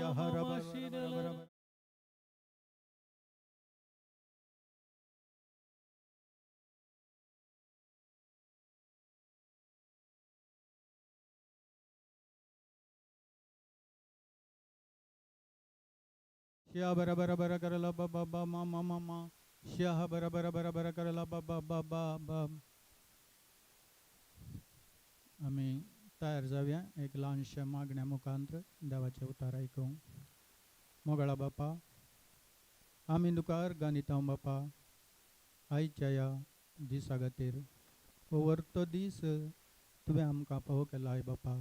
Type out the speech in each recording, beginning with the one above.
श्या बरा बरा बरा करला बा बा बा मा मा मा मा श्या बरा बरा बरा बरा करला बा बा बा बा बा। आमी तयार जावया एक ल्हानशें मागण्या मुखांत देवाचें उतार आयकूंक। मोगाळा बापा, आमी तुका अर्गां दिता बापा, आयच्या ह्या दिसा खातीर। हो वर्तो दीस तुवें आमकां फावो केलाय बापा,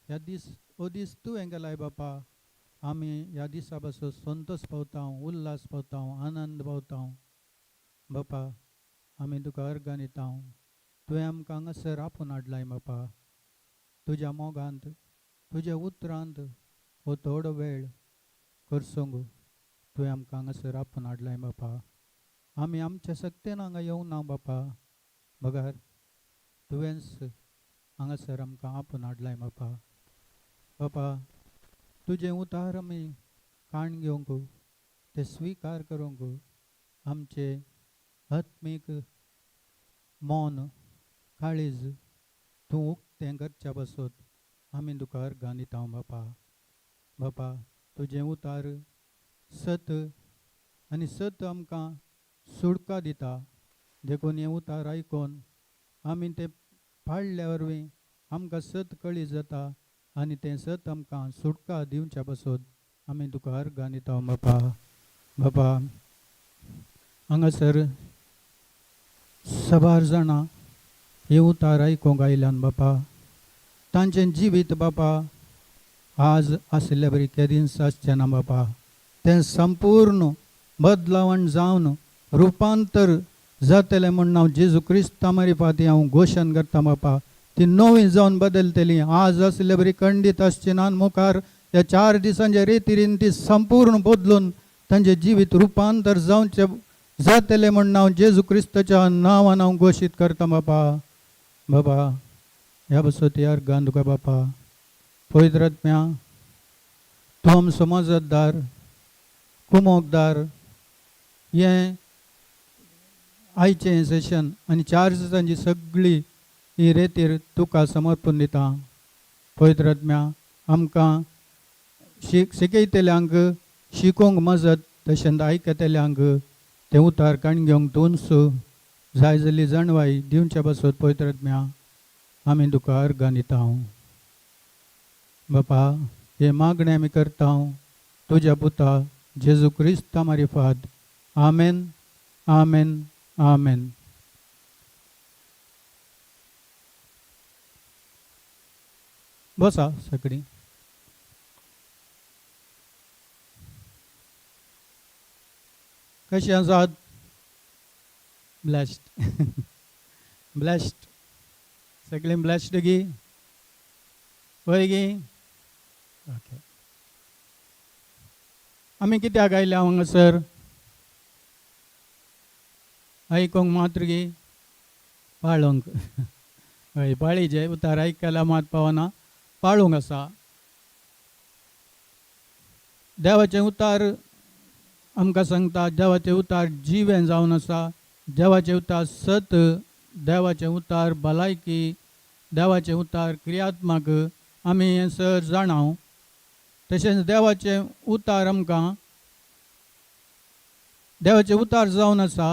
ह्या दीस हो दीस तुवें केलाय बापा। आमी ह्या दिसा पासून संतोश पावता, उल्हास पावता, आनंद पावता बापा। आमी तुका अर्गां दिता, तुवें आमकां हांगासर आपोवन हाडलाय बापा। तुज्या मोगांत तुज्या उतरांत हो थोडो वेळ करसूंक तुवें आमकां हांगासर आपोवन हाडलाय बापा। आमी आमच्या शक्तेन हांगा येवंक ना बापा, बगर तुवेंच हांगासर आमकां आपोवन हाडलाय बापा। बापा तुजें उतार आमी काण घेवंक, ते स्विकार करूंक आमचें आत्मीक मन काळीज तूं उक्तें करच्या पासत आमी तुका अर्गां दिता बापा। बापा तुजें उतार सत आनी सत आमकां सुटका दिता, देखून हें उतार आयकून आमी तें पाळल्या वरवीं आमकां सत कळी जाता आनी तें सत आमकां सुटका दिवच्या पासत आमी तुका अर्गां दिता बापा। बापा हांगासर साबार जाणां हें उतार आयकूंक आयल्यान बापा, तांचें जिवीत बापा आज आशिल्ले बरी केदींच आसचें ना बापा। तें संपूर्ण बदलावण जावन रुपांतर जातलें म्हूण हांव जेजू क्रिस्ता मारिफाती हांव घोशण करता बापा। ती नवी जावन बदलतली, आज आशिल्ले बरी खंडीत आसची ना, मुखार ह्या 4 दिसांच्या रेतीरीन ती संपूर्ण बदलून तांचें जिवीत रुपांतर जावचें जातलें म्हूण हांव जेजू क्रिस्ताच्या नांवान हांव घोशीत करता बापा। बाबा ह्या बसत अर्गां तुका बापा। पवित्र आत्म्या तूं आमचो मजतदार कुमोकदार, हें आयचें हें सेशन आनी 4 दिसांची सगळी ही रेतीर तुका समर्पण दिता। पवित्र आत्म्या आमकां शिकयतल्यांक शिकोवंक मजत, तशेंच आयकतल्यांक तें उतार काण घेवंक तूंच जाय जाल्ली जाणवाय दिवच्या पासत पवित्र आत्म्या आमी तुका अर्गां दिता। बापा हें मागणें आमी करता तुज्या पुता जेजू क्रिस्ता मारिफात। आमेन आमेन आमेन। बसा सगळीं। कशी आसात? ब्लॅस्ड ब्लॅस्ड, सगळीं ब्लॅस्ड गी? वय गी? ओके। आमी कित्याक आयल्या हांगासर? आयकूंक मात्र गी? पाळोंक। हय पाळीचे उतार आयकल्यार मात पावना, पाळूंक आसा। देवाचें उतार आमकां सांगता, देवाचें उतार जिवें जावन आसा, देवाचें उतार सत, देवाचें उतार भलायकी, देवाचें उतार क्रियात्मक, आमी हें सर जाणाव। तशेंच देवाचें उतार आमकां देवाचें उतार जावन आसा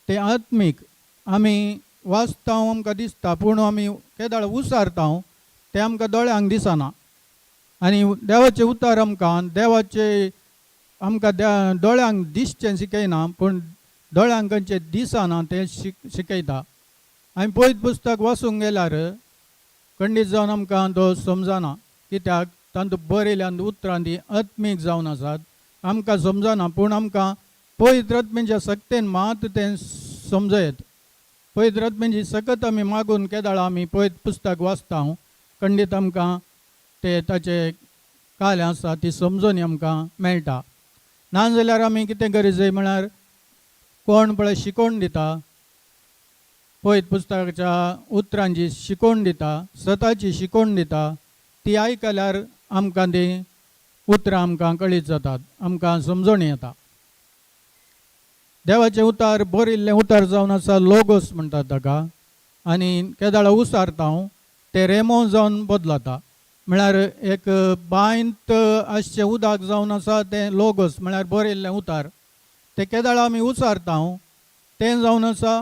तें आत्मीक। आमी वाचता आमकां दिसता, पूण आमी केदाळ उसारता तें आमकां दोळ्यांक दिसना। आनी देवाचें उतार आमकां देवाचे आमकां दोळ्यांक दिसचें शिकयना, पूण दोळ्यांक खंयचें दिसना तें शिकयता। आनी पयत पुस्तक वाचूंक गेल्यार खंडीत जावन आमकां तो समजना, कित्याक तातूंत बरयल्यान उतरां ती आत्मीक जावन आसात, आमकां समजना। पूण आमकां पवित्र आत्म्याच्या सक्तेन मात तें समजयत। पवित्र आत्म्याची सकत आमी मागून केदाळा आमी पवित्र पुस्तक वाचता, खंडीत आमकां ते ताचे कालें आसा ती समजून आमकां मेळटा। नाजाल्यार आमी कितें करी जाय म्हळ्यार कोण पळय शिकोवन दिता, पवित्र पुस्तकाच्या उतरांची शिकोवन दिता, सताची शिकोवन दिता, ती आयकल्यार आमकां ती उतरां आमकां कळीत जातात, आमकां समजणी येता. देवाचें उतार बरयल्लें उतार जावन आसा लोगोस म्हणटात ताका. आनी केदाळा उसारता हांव तें रेमो जावन बदलता. म्हळ्यार एक बांयंत आसचें उदक जावन आसा तें लोगोस म्हळ्यार बरयल्लें उतार. तें केदाळा आमी उसारता हांव तें जावन आसा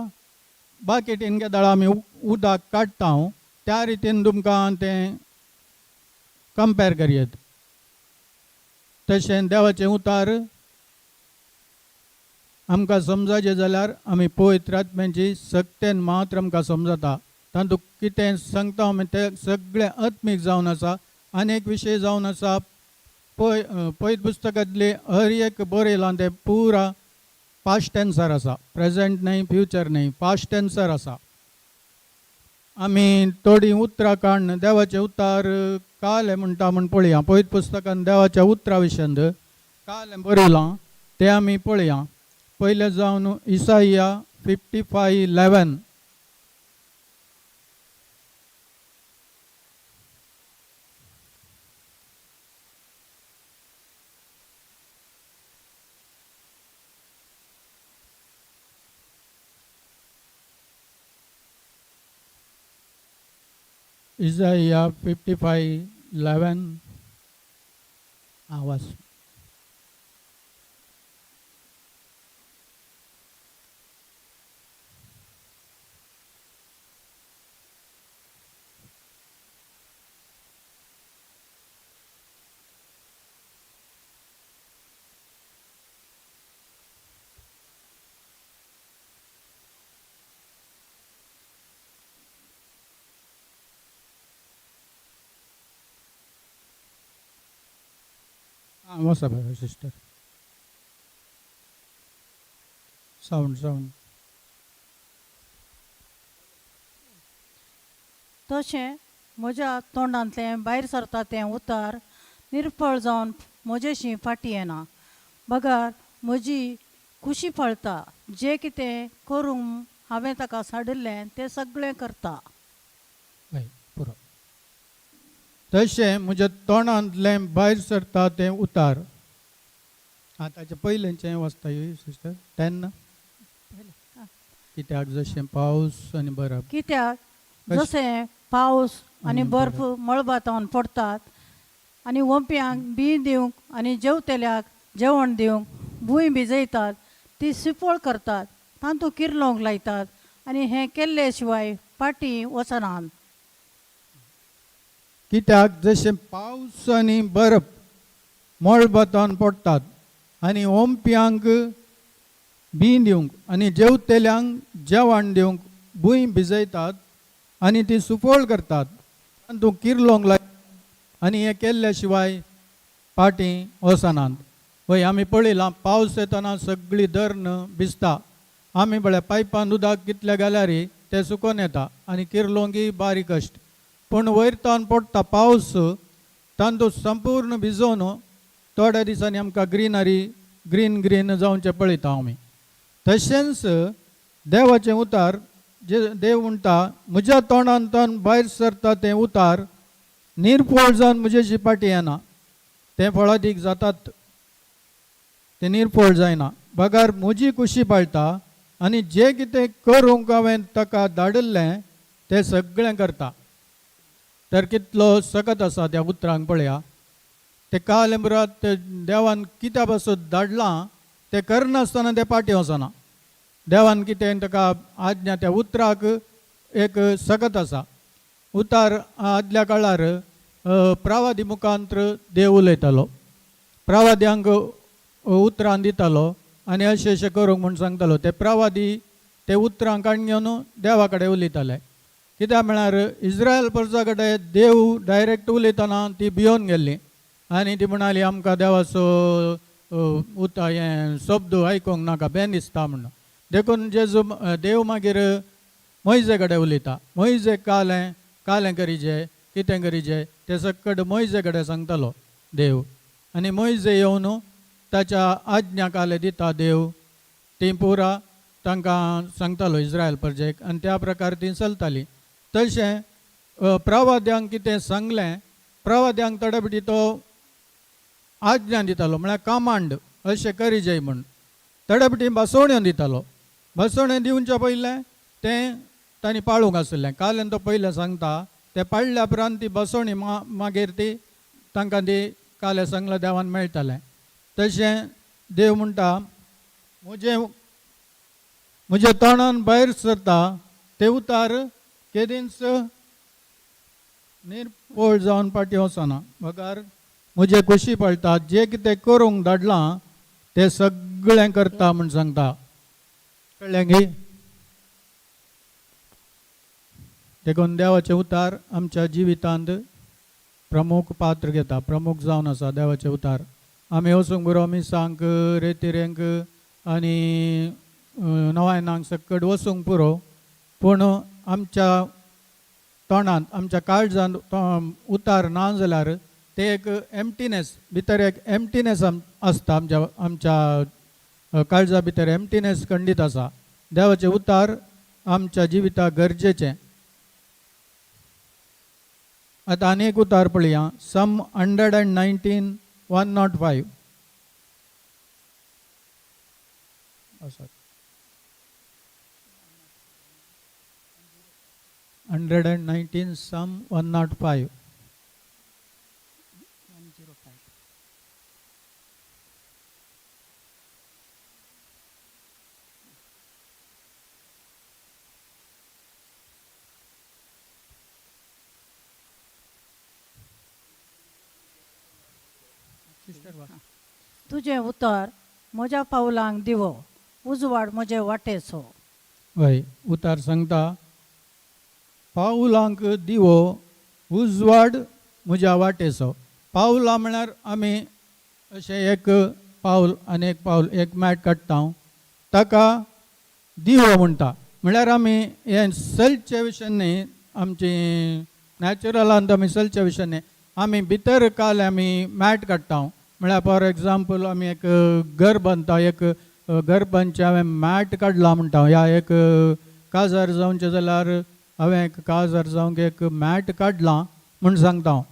बाकेटीन केदाळा आमी उदक काडटा हांव त्या रितीन तुमकां तें कंपेर करयेत. तशें देवाचें उतार आमकां समजायचें जाल्यार आमी पवित्र आत्म्याची सक्तेन मात्र आमकां समजता. तातूंत कितें सांगता आमी तें सगळें आत्मीक जावन आसा. आनी एक विशय जावन आसा पय पवित्र पुस्तकांतले हर एक बरयलां तें पुरा पास्ट टेन्सार आसा, प्रेजेंट न्हय, फ्युचर न्हय, पास्ट टेन्सार आसा. आमी थोडीं उतरां काडून देवाचें उतार कालें म्हणटा म्हूण पळया. पवित्र पुस्तकान देवाच्या उतरा विशयांत कालें बरयलां तें आमी पळया. पयलें जावन इसाया 55:11. Isaiah 55:11. आवाज. आं वसा बरें सिस्टर. Sound sound. तशें म्हज्या तोंडांतलें भायर सरता तें उतार निर्फळ जावन म्हजेशी फाटीं येना, बगर म्हजी खुशी फळता. जें कितें करूंक हांवें ताका साडिल्लें तें सगळें करता. हय पुरो. तशें म्हज्या तोंडांतलें भायर सरता तें उतार. आं ताचें पयलेंचें वाचता सिस्टर 10. कित्याक जशें पावस आनी बर्फ. कित्याक जशें पावस आनी बर्फ मळबांत पडटात आनी ओंपयांक बी दिवंक आनी जेवतल्याक जेवण दिवंक भूंय भिजयतात, ती सुफळ करतात, तातूंत किर्लोंक लायतात आनी हें केल्ले शिवाय फाटीं वचनात. कित्याक जशें पावस आनी बर्फ मळबांत पडटात आनी ओंपयांक बी दिवंक आनी जेवतल्यांक जेवण दिवंक भूंय भिजयतात आनी ती सुफळ करतात, तातूंत किर्लोंक लायतात आनी हें केल्ल्या शिवाय फाटीं वचनात. वय आमी पळयलां पावस येतना सगळी धरण भिजता. आमी पळय पायपान उदक कितले घाल्यार तें सुकोन येता आनी किर्लोंकय बारीक कश्ट. पूण वयर तावन पडटा पावस तातूंत संपूर्ण भिजोवन थोड्या दिसांनी आमकां ग्रिनरी ग्रीन ग्रीन जावचें पळयता आमी. तशेंच देवाचें उतार जे देव म्हणटा म्हज्या तोंडांतल्यान भायर सरता तें उतार निर्फळ जावन म्हजे फाटीं येना, तें फळादीक जातात, तें निर्फळ जायना, बगर म्हजी खुशी पाळटा आनी जें कितें करूंक हांवें ताका धाडिल्लें तें सगळें करता. तर कितलो सकत आसा त्या उतरांक पळया. ते काल मुरात देवान कित्या पासून धाडलां तें करनासतना तें फाटीं वचना. देवान कितें ताका आज्ञा त्या उतराक एक सकत आसा. उतार आदल्या काळार प्रवादी मुखांत्र देव उलयतालो, प्रवाद्यांक उतरां दितालो आनी अशें अशें करूंक म्हूण सांगतालो. ते प्रवादी ते उतरां काडून घेवन देवा कडेन उलयताले. कित्याक म्हळ्यार इस्रायल प्रजा कडेन देव डायरेक्ट उलयतना ती भियोन गेल्ली आनी ती म्हणाली आमकां देवाचो उता हें शब्द आयकूंक नाका, बेन दिसता म्हणून. देखून जेजू देव मागीर मोयजे कडेन उलयता. मोयजे कालें कालें करीजे कितें करीजे तें सगळें मोयजे कडेन सांगतालो देव. आनी मोयजे येवन ताच्या आज्ञा काले दिता देव, ती पुरा तांकां सांगतालो इस्रायल प्रजेक आनी त्या प्रकार ती चलताली. तशें प्रवाद्यांक कितें सांगलें, प्रवाद्यांक थोडे फावटी तो आज्ञा दितालो, म्हळ्यार कमांड अशें करी जाय म्हूण. थोड्या फावटी बसवण्यो दितालो. बसवण्यो दिवच्या पयलें तें तांणी पाळूंक आसलें. काल्यान तो पयलें सांगता, तें पाळल्या उपरांत ती बसवणी मागीर ती तांकां ती काल्या सांगल्या देवान मेळटालें. तशें देव म्हणटा, म्हजें म्हज्या तोंडान भायर सरता ते उतार केदींच निर्पोळ जावन फाटीं वचना, बगर म्हजे कुशी पळटा, जे कितें करूंक धाडलां तें सगळें करता म्हूण सांगता. कळ्ळें गी? देखून देवाचें उतार आमच्या जिवितांत प्रमुख पात्र घेता, प्रमुख जावन आसा देवाचें उतार. आमी वचूंक बरो मिसांक, रेतिरेंक आनी नवायनांक सकट वचूंक पुरो, पूण आमच्या तोंडांत आमच्या काळजांत उतार ना जाल्यार ते एक एम्प्टीनेस, भितर एक एम्प्टीनेस आसता. आमच्या आमच्या काळजा भितर एम्प्टीनेस खंडीत आसा. देवाचें उतार आमच्या जिविताक गरजेचें. आतां आनी एक उतार पळया, Psalm 119 105 आसा. 119 Psalm 105. 105. Sister वाच. तुजें उतर म्हज्या पावलांक दिवो, उजवाड म्हजे वाटेचो. हय, उतार सांगता, पावलांक दिवो उजवाड म्हज्या वाटेचो. पावलां म्हळ्यार आमी अशें एक पावल आनी एक पावल एक मॅट काडटा, ताका दिवो म्हणटा. म्हळ्यार आमी हें चलचे विशय न्ही, आमची नॅचरलांत आमी चलचे विशय न्ही, आमी भितर काल आमी मॅट काडटा. म्हळ्यार फॉर एग्जाम्पल आमी एक घर बांदता, एक घर बांदचें हांवें मॅट काडला म्हणटा, ह्या एक काजार जावचें जाल्यार हांवें एक काजार जावंक एक मॅट काडलां म्हूण सांगता हांव.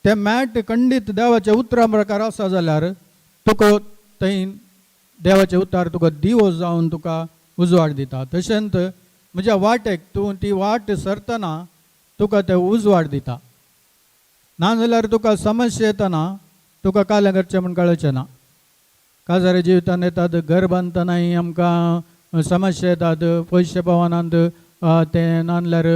तें मॅट खंडीत देवाच्या उतरा प्रकार आसा जाल्यार तुका थंय देवाचें उतार तुका दिवो जावन तुका उजवाड दिता. तशेंच म्हज्या वाटेक तूं ती वाट सरतना तुका ते उजवाड दिता. ना जाल्यार तुका समस्या येतना तुका कालें करचें म्हूण कळचें ना. काजारी जिवितांत येतात, घर बांदतनाय आमकां समस्या येतात, पयशे पावनात, तें नाजाल्यार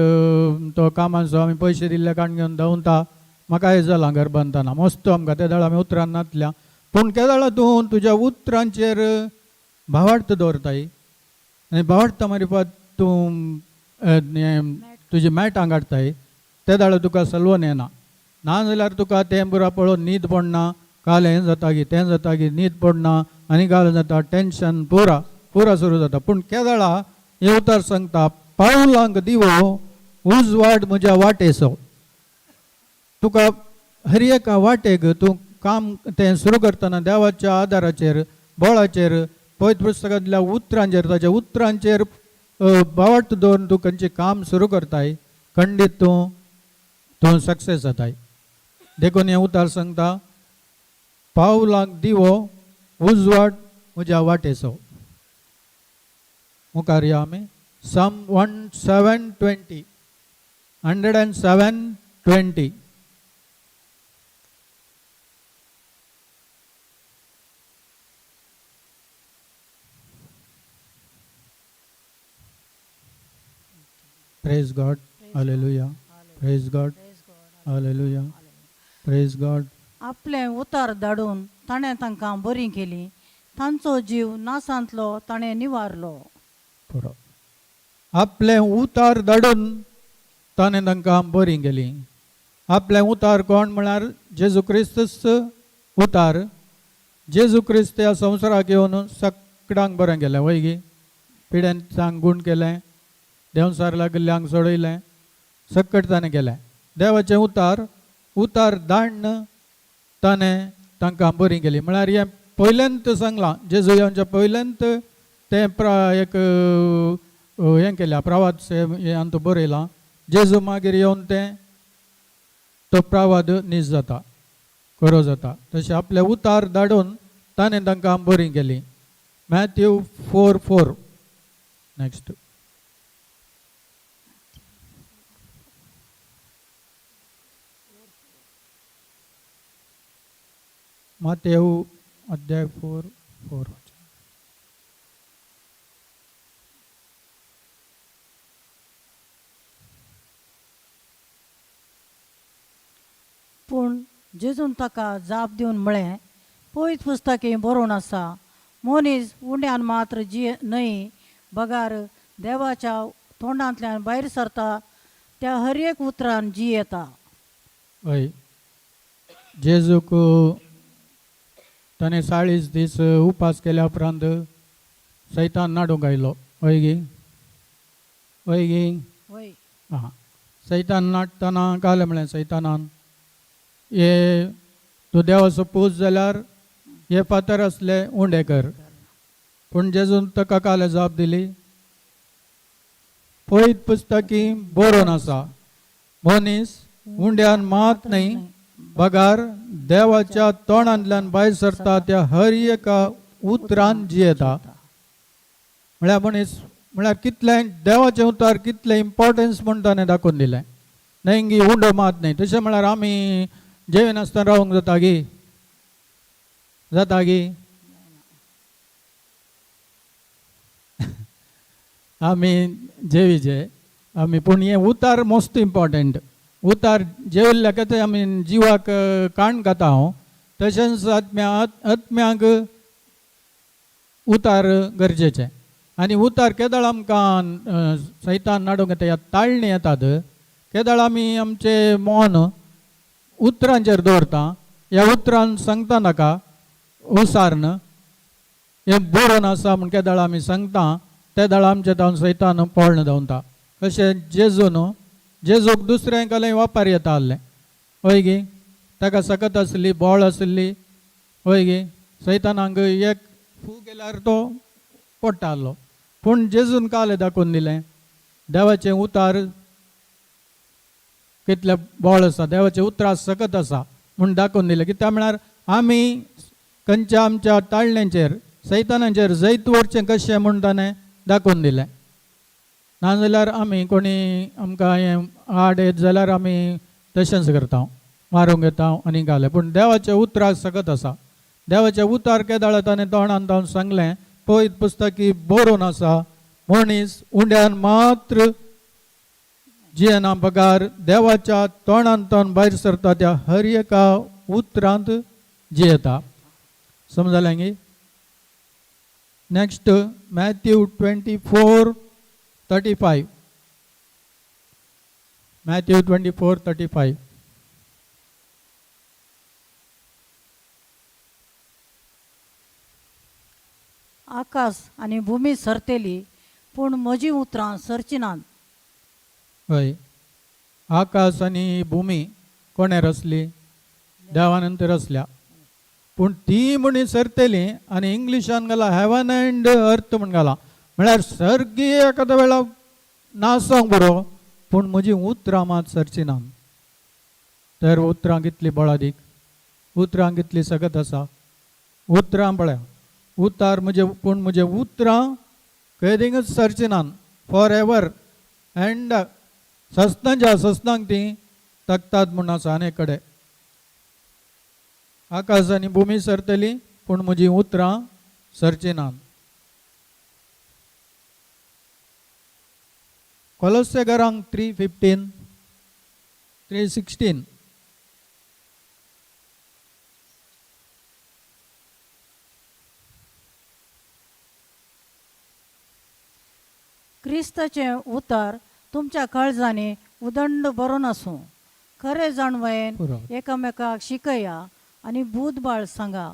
तो कामाचो आमी पयशे दिल्ले काण घेवन धांवता. म्हाका हें जालां घर बांदतना मस्त आमकां ते वेळार आमी उतरां नातल्या, पूण केदळा तूं तुज्या उतरांचेर भावार्थ दवरताय आनी भावार्थ मारिफात तूं तुजी मॅटां काडटाय, ते वेळार तुका सलवण येना. ना जाल्यार तुका तें पुरा पळोवन न्हीद पडना, काल हें जाता गी तें जाता गी, न्हीद पडना आनी काल जाता टेंशन पुरा पुरा सुरू जाता. पूण केदळा हें उतर सांगता, पावलांक दिवो उजवाड म्हज्या वाटेचो. तुका हर एका वाटेक तूं काम तें सुरू करतना देवाच्या आदाराचेर, बळाचेर, पवित्र पुस्तकांतल्या उतरांचेर, ताच्या उतरांचेर भावार्थ दवरून तूं खंयचें काम सुरू करताय, खंडीत तूं तूं सक्सेस जाताय. देखून हें उतार सांगता, पावलांक दिवो उजवाड म्हज्या वाटेचो. मुखार या आमी Psalm 107:20, 107:20. Praise God, hallelujah. Praise God, hallelujah. Praise God. आपलें उतार धाडून ताणें तांकां बरीं केलीं, तांचो जीव नासांतलो ताणें निवारलो. पुरो. आपलें उतार धाडून ताणें तांकां बरीं केलीं. आपलें उतार कोण म्हळ्यार जेजू क्रिस्तूच उतार. जेजू क्रिस्त ह्या संवसाराक येवन सगळ्यांक बरें केलें, वय गी? पिड्यांक गूण केलें, देंवसार लागिल्ल्यांक सोडयलें, सकट ताणें केलें. देवाचें उतार उतार दाण्ण ताणें तांकां बरीं केली. म्हळ्यार हें पयल्यांत सांगलां, जेजू येवच्या पयल्यांत तें एक हें केल्या प्रवाद हें आमकां बरयलां. जेजू मागीर येवन तें तो प्रवाद नीज जाता. बरो जाता. तशें आपले उतार धाडून ताणें तांकां बरी केली. Matthew 4:4 next. मातेव अध्याय 4:4. पूण जेजून ताका जाप दिवन म्हळें, पयत पुस्तकी बरोवन आसा, मनीस उंड्यान मात्र जी न्हय बगार देवाच्या तोंडांतल्यान भायर सरता त्या हर एक उतरान जी येता. हय, जेजूक ताणें 40 दीस उपास केल्या उपरांत सैतान नाडूंक आयलो. हय गी? हय गी? वय. आं, सैतान नाडटना कालें म्हळें सैतानान, हे तूं देवाचो पूत जाल्यार हे फातर आसले उंडे कर. पूण जेजून ताका कालें जाप दिली, पयत पुस्तकी बरोवन आसा, मनीस उंड्यान मात न्हय बगार देवाच्या तोंडांतल्यान भायर सरता त्या हर एका उतरान जियेता. म्हळ्यार मनीस म्हळ्यार कितलें देवाचें उतर कितलें इम्पोर्टन्स म्हूण ताणें दाखोवन दिलें. न्हय गी उंडो मात न्हय. तशें म्हळ्यार आमी जेविनासतना रावंक जाता गी? जाता गी? आमी जेवीचे आमी, पूण हें उतार मोस्ट इम्पोर्टंट. उतार जेविल्ल्या खातीर आमी जिवाक काण खाता हांव, तशेंच आत्म्याक उतार गरजेचें. आनी उतार केदळ आमकां सैतान नाडूंक येता, ह्या ताळणी येतात, केदळ आमी आमचें मन उतरांचेर दवरता, ह्या उतरान सांगता नाका उसार्न हें बरोवन आसा म्हूण केदळ आमी सांगता, ते दळ आमचे धांवन सैतान पळण धांवता. कशें जेजू न्हू, जेजूक दुसऱ्यां कडेन वापर येता आहलें. हय गी? ताका सकत आसली, बोळ आसली. हय गी? सैतानांक एक फू केल्यार तो पडटा आहलो. पूण जेजून कालें दाखोवन दिलें, देवाचें उतार कितलें बोळ आसा, देवाचें उतरां सकत आसा म्हूण दाखोवन दिलें. कित्याक म्हळ्यार आमी खंयच्या आमच्या ताळण्यांचेर सैतानांचेर जैत व्हरचें कशें म्हूण ताणें दाखोवन दिलें. नाजाल्यार आमी कोणी आमकां हें आड येत जाल्यार आमी तशेंच करता, मारूंक येता आनी घालें. पूण देवाचें उतराक सकत आसा. देवाचें उतार केदाळ ताणें तोंडान तावन सांगलें, पयत पुस्तकी बरोवन आसा, मनीस उंड्यान मात्र जियेना बगार देवाच्या तोंडान तावन भायर सरता त्या हर एका उतरांत जियेता. समजलें गी? Next Matthew 24:35. Matthew 24:35. आकाश आनी भूमी सरतेली पूण म्हजी उतरां सरची नात. हय, आकाश आनी भूमी कोणें रचली? देवानंतर रचल्या. पूण ती म्हणी सरतेली आनी इंग्लिशान घाला हेवन अँड अर्थ म्हण घाला, म्हळ्यार सर्गीय एखाद्या वेळा नासोंक बरो, पूण म्हजी उतरां मात सरची ना. तर उतरां कितली बळादीक, उतरां कितली सगत आसा. उतरां पळया, उतार म्हजे, पूण म्हजे उतरां केदिंगूच सरची ना, फॉर एवर अँड सस्नाच्या सस्नांक ती तकतात म्हूण आसा. आनी कडेन आकाश आनी भूमी सरतली पूण म्हजी उतरां सरची ना. कोलोसेकरांक 3:15 3:16. क्रिस्ताचें उतर तुमच्या काळजांनी उदंड बरोवन आसूं, खरें जाणवयेन एकामेकाक शिकया आनी बूदबाळ सांगा,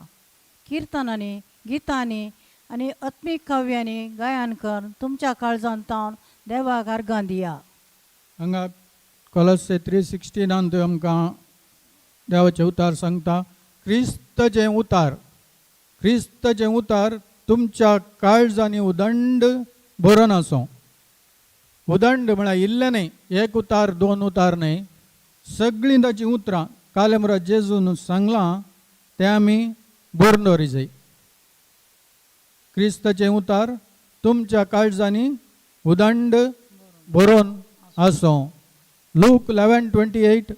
किर्तनांनी गितांनी आनी आत्मीक काव्यांनी गायन कर तुमच्या काळजांत तावन देवाक आर्गां दिया. हांगा कोलोसे 3:16 आमकां देवाचें उतार सांगता, क्रिस्तचें उतार, क्रिस्तचें उतार तुमच्या काळजांनी उदंड बरोवन आसूं. उदंड म्हळ्यार इल्लें न्हय, एक उतार दोन उतार न्हय, सगळीं ताचीं उतरां कालेमुरा जेजून सांगलां तें आमी बरोवन दवरी जाय. क्रिस्ताचें उतार तुमच्या काळजांनी उदंड बरोवन आसूं. लूक 11:28.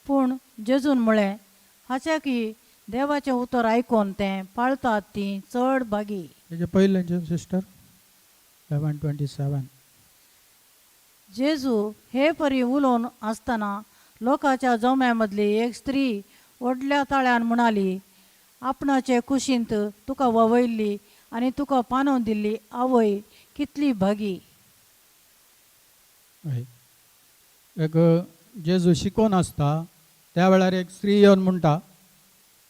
पूण जेजून म्हळें, हाच्या की देवाचें उतर आयकून तें पाळतात तीं चड भागी. तेजे पयलें सिस्टर 11:27. जेजू हे परी उलोवन आसतना लोकांच्या जम्या मदली एक स्त्री व्हडल्या ताळ्यान म्हणाली, आपणाचे कुशींत तुका ववयल्ली आनी तुका पानोवन दिल्ली आवय कितली भागी. हय, एक जेजू शिकोवन आसता त्या वेळार एक स्त्री येवन म्हणटा,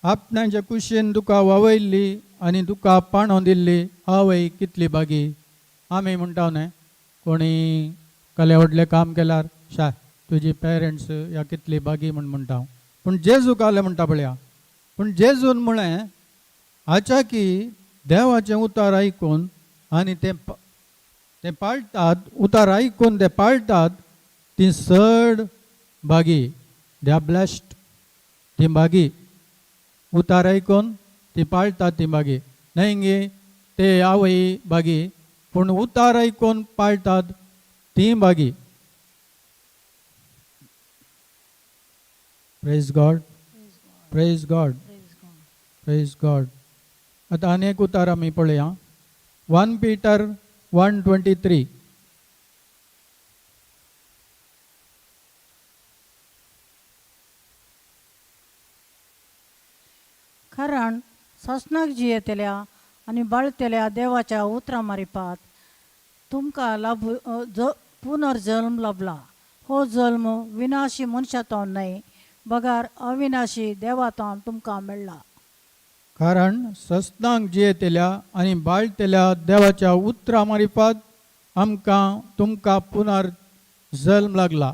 आपणाचे कुशीन तुका वावयल्ली आनी तुका पाणोवन दिल्ली आवय कितली भागी. आमी म्हणटा न्हय, कोणी कले व्हडलें काम केल्यार शा तुजी पेरंट्स या कितली भागी म्हूण म्हणटा. पूण जेजू काले म्हणटा पळया, पूण जेजून म्हळें, हाच्या की देवाचें उतार आयकून आनी तें ते पाळटात, उतार आयकून ते पाळटात ती चड भागी. They are blessed. ती भागी. उतार आयकून ती पाळटात ती भागी. न्हय गे ते आवय भागी, पूण उतार आयकून पाळटात ती भागी. Praise God, praise God, praise God. आतां आनी एक उतार आमी पळया, 1 पीटर 1:23. कारण सासणाक जियेतल्या आनी बाळतेल्या देवाच्या उतरां मारिपात तुमकां लाभ पुनर्जल्म लाभला. हो जल्म विनाशी मनशांतून न्हय, बगर अविनाशी देवातून तुमकां मेळ्ळा. कारण सस्नांक जियेतल्या आनी बाळतेल्या देवाच्या उतरां मारिपात आमकां तुमकां पुनर्जल्म लागला.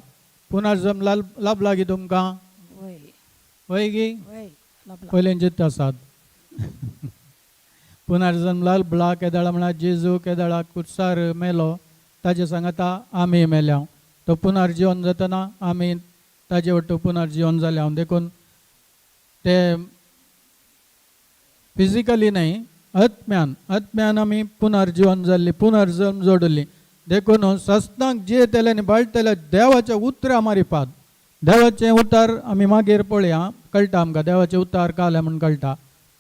पुनर्जल्म लाभला गी तुमकां? वय. वय गी? वय, लाभला. पयलें जित आसात. पुनर्जल्म लाभला केदळा म्हळ्यार जेजू केदळा कुर्सार मेलो ताजे सांगाता आमी मेल्या. तो पुनर्जिवन जातना आमी ताजे वट्टू पुनर्जिवन जाल्या. देखून ते फिजिकली न्हय, आत्म्यान, आत्म्यान आमी पुनर्जिवन जाल्ली, पुनर्जल्म जोडली. देखून सस्नाक जियेतले आनी बाळटले देवाच्या उतरां मारिपात. देवाचें उतार आमी मागीर पळया, कळटा आमकां देवाचें उतार कालें म्हूण कळटा,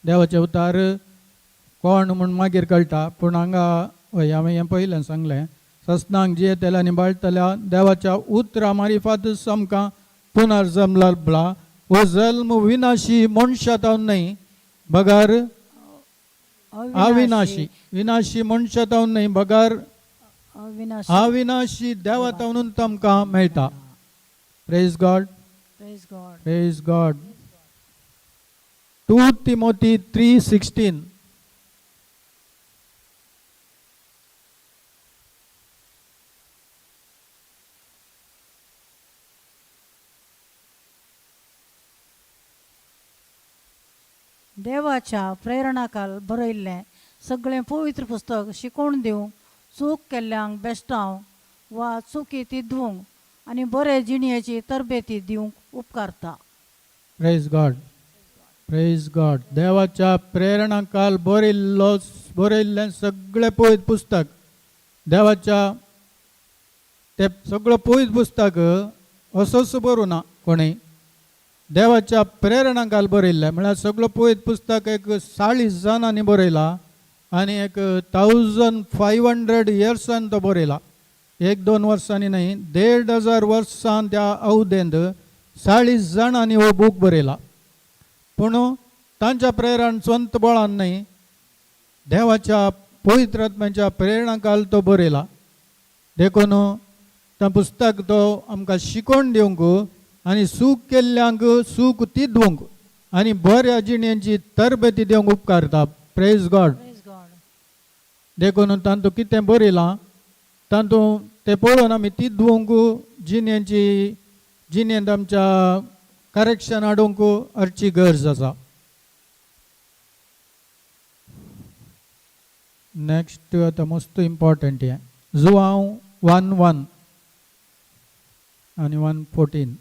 देवाचें उतार कोण म्हूण मागीर कळटा. पूण हांगा हय हांवें हें पयलें सांगलें, सस्नाक जियेतले आनी बाळटल्या देवाच्या उतरां मारिफातच आमकां पुनर्जल्म लाभला. हो जल्म विनाशी मनशांत न्हय, बगर अविनाशी, विनाशी मनशांत न्हय, बगर अविनाशी अविनाशी देवातावनून आमकां मेळटा. Praise God, praise God, praise God. 2 Timothy 3:16. देवाच्या प्रेरणाकाल बरयल्लें सगळें पवित्र पुस्तक शिकोवन दिवंक, चूक केल्ल्यांक बेश्टावंक वा चुकी तिदवंक आनी बरे जिणयेची तरबेती दिवंक उपकारता. प्रेज गॉड, प्रेज गॉड. देवाच्या प्रेरणाकाल बरयल्लें सगळें पवित्र पुस्तक, देवाच्या ते सगळें पवित्र पुस्तक असोच बरोवं ना कोणीय, देवाच्या प्रेरणाकाल बरयल्लें. म्हळ्यार सगळें पवित्र पुस्तक एक 40 जाणांनी बरयला आनी एक 1500 इयर्सान तो बरयला. 1-2 वर्सांनी न्हय, 1500 वर्सां त्या अवधेंत 40 जाणांनी हो बूक बरयला. पूण तांच्या प्रेरण स्वंत बळान न्हय, देवाच्या पवित्र आत्म्याच्या प्रेरणाकाल तो बरयला. देखून तें पुस्तक तो आमकां शिकोवन दिवंक आनी सूख केल्ल्यांक सूख तिदवंक आनी बऱ्या जिणेची तरबेती दिवंक उपकारता. Praise God. देखून तातूंत कितें बरयलां तातूंत तें पळोवन आमी तिदवंक जिणेंत आमच्या करेक्शन हाडूंक हरची गरज आसा. नेक्स्ट आतां मस्त इम्पॉर्टंट हें जुवांव 1:1 आनी 1:14.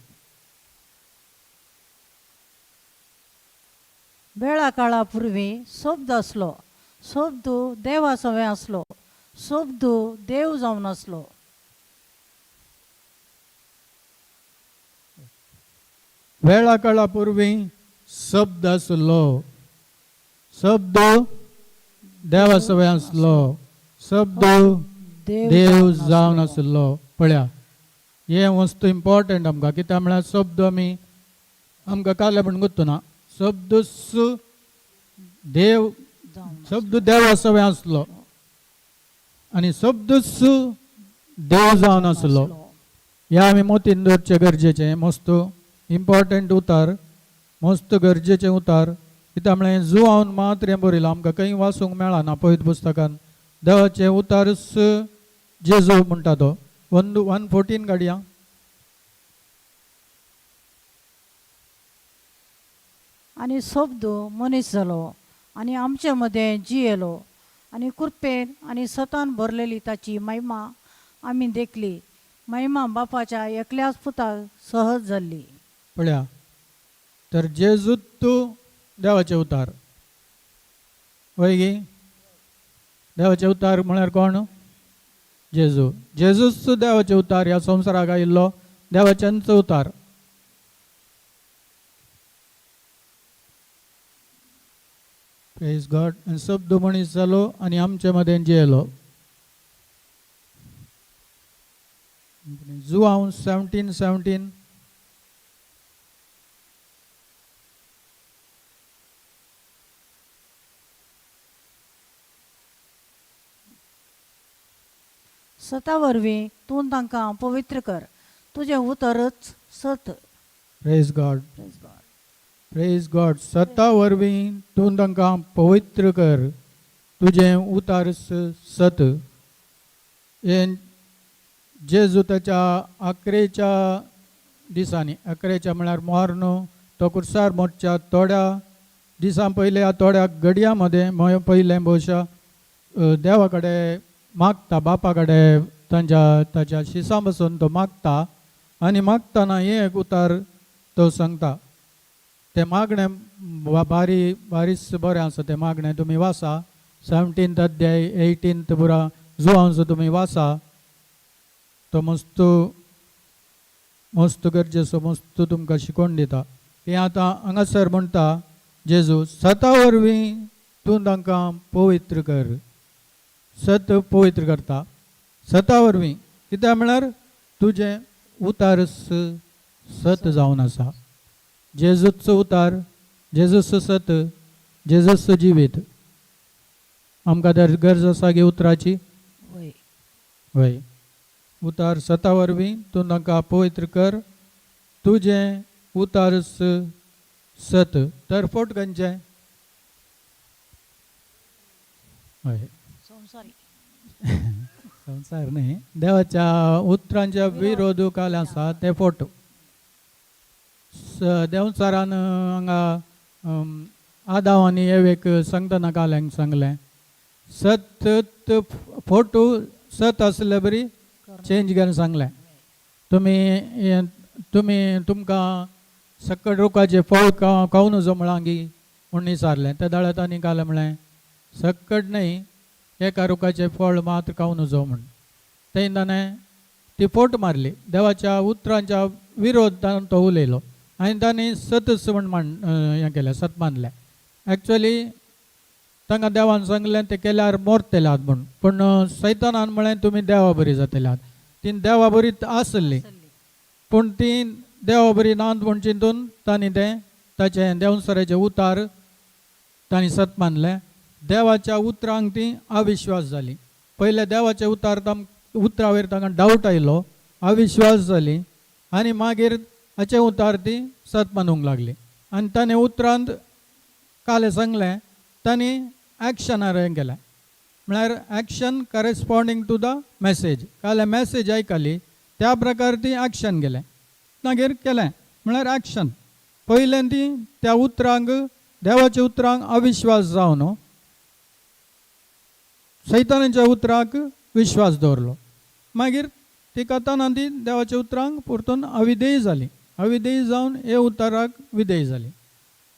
वेळा काळा पुर्वी शब्द आसलो, शब्द देवा सवें आसलो, शब्द देव जावन आसलो. वेळा काळा पुर्वी शब्द आसलो, शब्द देवा सवें आसलो, शब्द देव जावन आसलो. पळया हें वस्तू इम्पॉर्टंट आमकां, कित्याक म्हळ्यार शब्द आमी आमकां काले म्हण गुत्तुना. शब्द देव, शब्द देवा सवें आसलो आनी शब्दच देव जावन आसलो. ह्या आमी मोतीन दवरचें गरजेचें, मस्त इम्पॉर्टंट उतार, मस्त गरजेचें उतार. कित्याक म्हळ्यार जुवान मात्र हें बरयलां, आमकां खंय वाचूंक मेळना पवित्र पुस्तकान. देवाचें उतारच जेजू म्हणटा तो. 1:14 काडया. आनी शब्द मनीस जालो आनी आमचे मदें जियेलो आनी कृपेन आनी सतान भरलेली ताची महिमा आमी देखली, महिमा बापाच्या एकल्याच पुताक सहज जाल्ली. पळया तर जेजू तूं देवाचें उतार वय गी. देवाचें उतार म्हळ्यार कोण? जेजू. जेजूच देवाचें उतार, ह्या संवसाराक आयिल्लो देवाचेंच उतार. प्रेज गॉड. आनी शब्द मनीस जालो आनी आमचे मदें जियेलो. जुवांव 17:17. सता वरवीं तूं तांकां पवित्र कर, तुजें उतरच सत. Praise God. Praise God. Praise God. सता वरवीं तूं तांकां पवित्र कर, तुजें उतार सत. हें जेजू ताच्या आकरेच्या दिसांनी, आकरेच्या म्हळ्यार मर्ण तो कुर्सार मोडच्या थोड्या दिसां पयले, ह्या थोड्या घडयां मदें पयलें भोवशा देवा कडेन मागता, बापा कडेन तांच्या ताच्या शिसां बसून तो मागता. आनी मागतना हें एक उतार तो सांगता. तें मागणें बारी बारीच बरें आसा. तें मागणें तुमी वाचा, 17th अध्याय 18th पुरा जुवांचो तुमी वाचा. तो मस्त मस्त गरजेचो मस्त तुमकां शिकोवन दिता. तें आतां हांगासर म्हणटा जेजू, सता वरवीं तूं तांकां पवित्र कर. सत पवित्र करता सता वरवीं, कित्याक म्हळ्यार तुजें उतार सत जावन आसा. जेजूचो उतार, जेजूचो सत, जेजूचो जिवीत. आमकां तर गरज आसा गे उतराची. वय. वय. उतार सता वरवीं तूं तांकां पवित्र कर, तुजें उतार सत. तर फोट खंयचें? हय. संवसारी. संवसार न्ही, देवाच्या उतरांच्या विरोध काल आसा ते फोट. देंवचारान हांगा आदाव आनी एवेक सांगतना काल्यांक सांगलें, सत फोटो सत आसले बरी चेंज करून सांगलें. तुमी तुमी तुमकां सकट रुखाचें फळ खावं नजो म्हळां गी म्हूण विचारलें. त्या दाळ्या तांणी काल म्हळें, सकट न्हय, एका रुखाचें फळ मात खावं नजो म्हूण. तें ताणें ती फोट मारली, देवाच्या उतरांच्या विरोधान तो उलयलो आनी तांणी सतच म्हण मान हें केलें, सत मानलें. एक्चुअली तांकां देवान सांगलें तें केल्यार मोरतले आहात म्हूण, पूण सैतानान म्हळें तुमी देवा बरी जातले आहात. ती देवा बरी आसली, पूण ती देवा बरी नात म्हूण चिंतून तांणी तें ताचें देवसराचें उतार तांणी सत मानलें. देवाच्या उतरांक ती अविश्वास जाली. पयले देवाचे उतार उतरावयर तांकां डावट आयलो, अविश्वास जाली आनी मागीर हाचे उतार ती सत मानूंक लागली. आनी ताणें उतरांत कालें सांगलें, तांणी एक्शनार हें केलें, म्हळ्यार action corresponding to the message. कालें मॅसेज आयकली त्या प्रकार ती एक्शन केलें, मागीर केलें म्हळ्यार एक्शन. पयलें ती त्या उतरांक, देवाच्या उतरांक अविश्वास जावन सैतानाच्या उतराक विश्वास दवरलो. मागीर ती कथाना ती देवाच्या उतरांक परतून अविधेय जाली. अविधेय जावन हे उतराक विधेय जाली.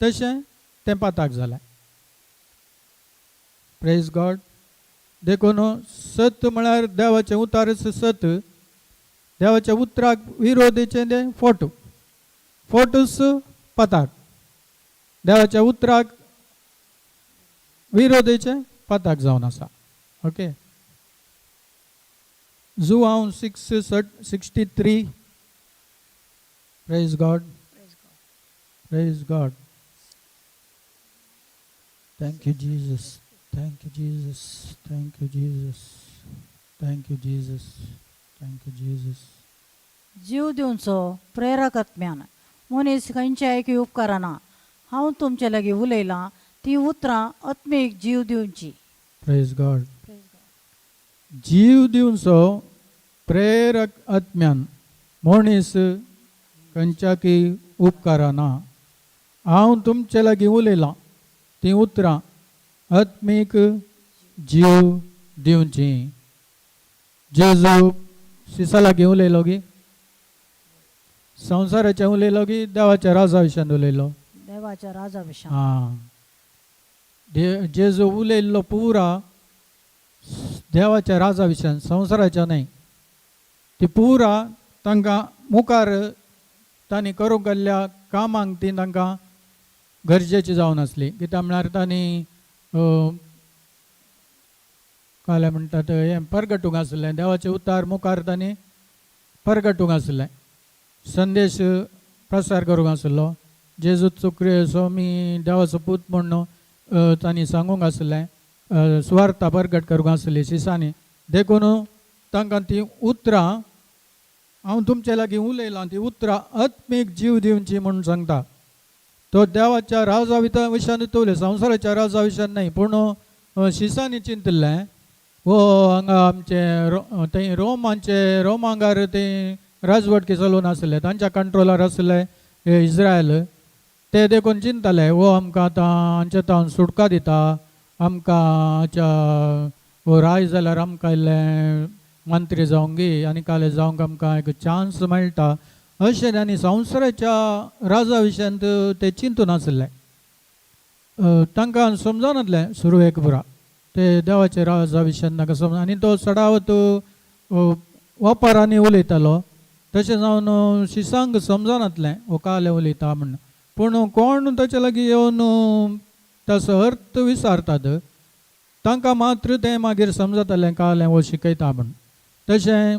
तशें तें पाताक जालें. Praise God. देखून सत म्हळ्यार देवाचें उतारच सत. देवाच्या उतराक विरोधीचें तें फोटो, फोटोस पताक. देवाच्या उतराक विरोधीचें पताक जावन आसा. Okay, Joao 6:63. Praise God, praise God. Thank you Jesus, thank you Jesus, thank you Jesus, thank you Jesus, thank you Jesus. जीव दिवचो प्रेरक आत्म्यान मनीस खंयच्या आयकी उपकाराना. हांव तुमचे लागीं उलयलां ती उतरां आत्मीक जीव दिवची. प्रेज गॉड. जीव दिवचो प्रेरक आत्म्यान मनीस खंयच्याकी उपकाराना. हांव तुमचे लागीं उलयलां तीं उतरां आत्मीक जीव दिवची. जेजू शिसा लागीं उलयलो गी, संवसाराचें उलयलो की देवाच्या राजा विशयान उलयलो? देवाच्या राजा विशयान. आं, जेजू उलयल्लो पुरा देवाच्या राजा विशयान, संवसाराच्या न्हय. ती पुरा तांकां मुखार तांणी करूंक गेल्ल्या कामांक ती तांकां गरजेची जावन आसली. कित्याक म्हळ्यार तांणी काल्या म्हणटात हें परगटूंक आसलें, देवाचें उतार मुखार तांणी परगटूंक आसलें, संदेश प्रसार करूंक आसलो. जेजूचो स्वामी देवाचो पूत म्हूण तांणी सांगूंक आसलें, सुवार्ता परगट करूंक आसली शिसांनी. देखून तांकां ती उतरां हांव तुमचे लागीं उलयलां ती उतरां आत्मीक जीव दिवची म्हूण सांगता. तो देवाच्या राजा विशयान उलय, संवसाराच्या राजा विशयान न्हय. पूण शिसांनी चिंतिल्लें वो हांगा आमचे थंय रोमांचे रोमांगार ते राजवटकी चलोवन आसले, तांच्या कंट्रोलार आसले इस्रायल. ते देखून चिंतताले वो आमकां आतां हांचे तावन सुटका दिता, आमकां हाच्या वो राय जाल्यार आमकां इल्लें मंत्री जावंक गी आनी काले जावंक आमकां एक चान्स मेळटा अशें आनी संवसाराच्या राजा विशयांत ते चिंतून आसले. तांकां समजनातलें सुरवेक पुरा ते देवाचे राजा विशयान तांकां समज. आनी तो चडावत वापरांनी उलयतालो, तशें जावन शिसांक समजनातलें हो काले उलयता म्हण. पूण कोण ताचे लागीं येवन ताचो अर्थ विचारतात तांकां मात्र तें मागीर समजतालें कालें हो शिकयता म्हण. तशें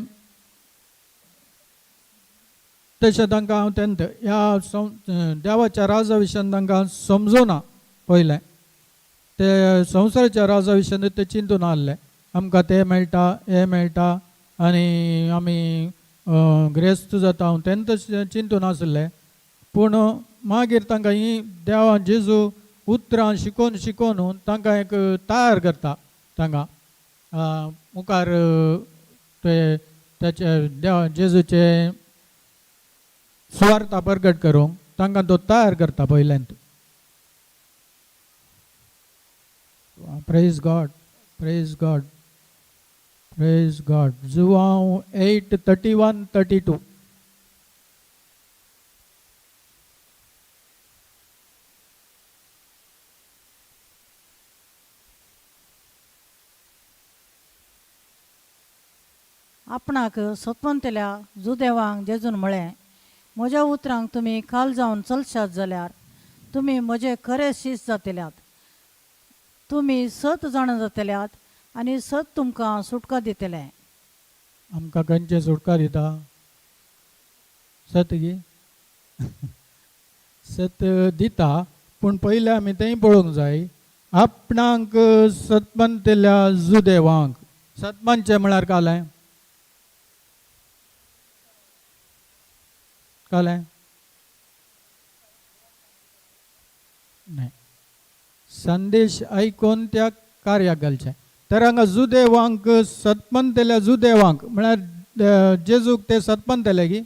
तशें तांकां हांव तेन्ना ह्या देवाच्या राजा विशयान तांकां समजुना पयलें. ते संवसाराच्या राजा विशयान ते चिंतून आहले आमकां तें मेळटा हें मेळटा आनी आमी ग्रेस्त जाता हांव तेन्ना चिंतून आसले. पूण मागीर तांकां ही देवा जेजू उतरां शिकोवन शिकोवन तांकां एक तयार करता. तांकां मुखार ते ताचे देवा जेजूचे सुवार्ता परगट करूंक तांकां तो तयार करता पयल्यांत. Praise God, praise God, praise God. Joao 8:31-32. आपणाक सतवंतल्या जुदेवांक जेजून म्हळें, म्हज्या उतरांक तुमी खाल जावन चलशात जाल्यार तुमी म्हजे खरे शीस जातल्यात, तुमी सत जाणा जातल्यात आनी सत तुमकां सुटका दितलें. आमकां खंयचे सुटका दिता? सत गी सत दिता. पूण पयलें आमी तेंय पळोवंक जाय. आपणाक सतमंतल्या जुदेवांक सतमानचें म्हळ्यार कालें कालें न्हय, संदेश आयकून त्या कार्याक घालचें. तर हांगा जुदेवांक सतमंतल्या जुदेवांक म्हळ्यार जेजूक ते सतमंतले गी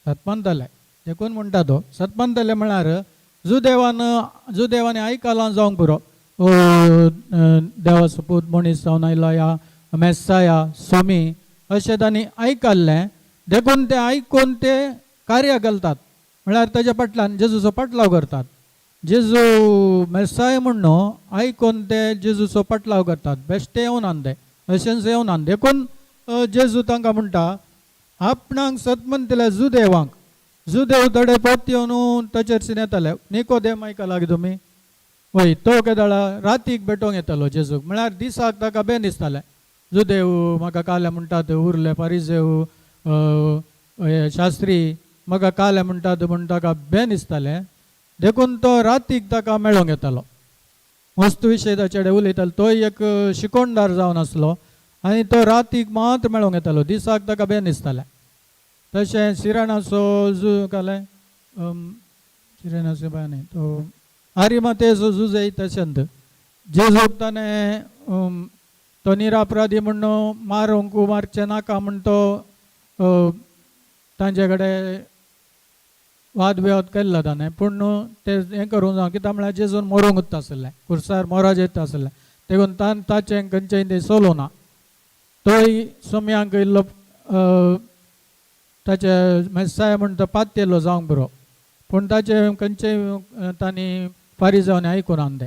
सतमंतले देखून म्हणटा तो सतमंतले म्हळ्यार जुदेवान जुदेवांनी आयकलां जावंक पुरो. ओ देवाचो पूत मनीस जावन आयलो ह्या मेस्साया स्वामी अशें तांणी आयकल्लें. देखून ते आयकून ते कार्य घालतात, म्हळ्यार ताच्या फाटल्यान जेजूचो पाटलाव करतात. जेजू मेस्साय म्हूण न्हू, आयकून ते जेजूचो पाटलाव करतात, बेश्टे येवनात ते, अशेंच येवनात. देखून जेजू तांकां म्हणटा आपणाक सत म्हणटल्या जुदेवांक, जुदेव थोडे पोत येवन ताचेर येताले. निकोदेम आयकला तुमी? वय, तो केदळा रातीक भेटोवंक येतालो जेजूक, म्हळ्यार दिसाक ताका बेन दिसतालें. जुदेव म्हाका काले म्हणटात, उरले पारिजेव शास्त्री म्हाका काले म्हणटात म्हूण ताका बेन दिसतालें. देखून तो रातीक ताका मेळोंक येतालो, मस्त विशय ताचे कडेन उलयतालो. तोय एक शिकोणदार जावन आसलो आनी तो रातीक मात मेळोंक येतालो, दिसाक ताका बेन दिसतालें. तशें सिराणाचो जू कालें सिराणाचो बाय न्ही तो आरिमातेचो जुजय तशेंत जेजूक ताणें तो निरापराधी म्हूण मारूंक मारचें नाका म्हूण तो तांचे कडेन वाद विवाद केल्लो ताणें. पूण ते हें करूंक जावं कित्याक म्हळ्यार जेजून मरूंक उत्ता आसलें, खुर्सार मोराज येता आसलें, देखून ताचें खंयचें तें सोलूं ना. तोय सोम्यांक इल्लो ताचे मेस्साय म्हूण तो पातयेल्लो जावंक बरो, पूण ताचें खंयचें तांणी फारिजांनी आयकून तें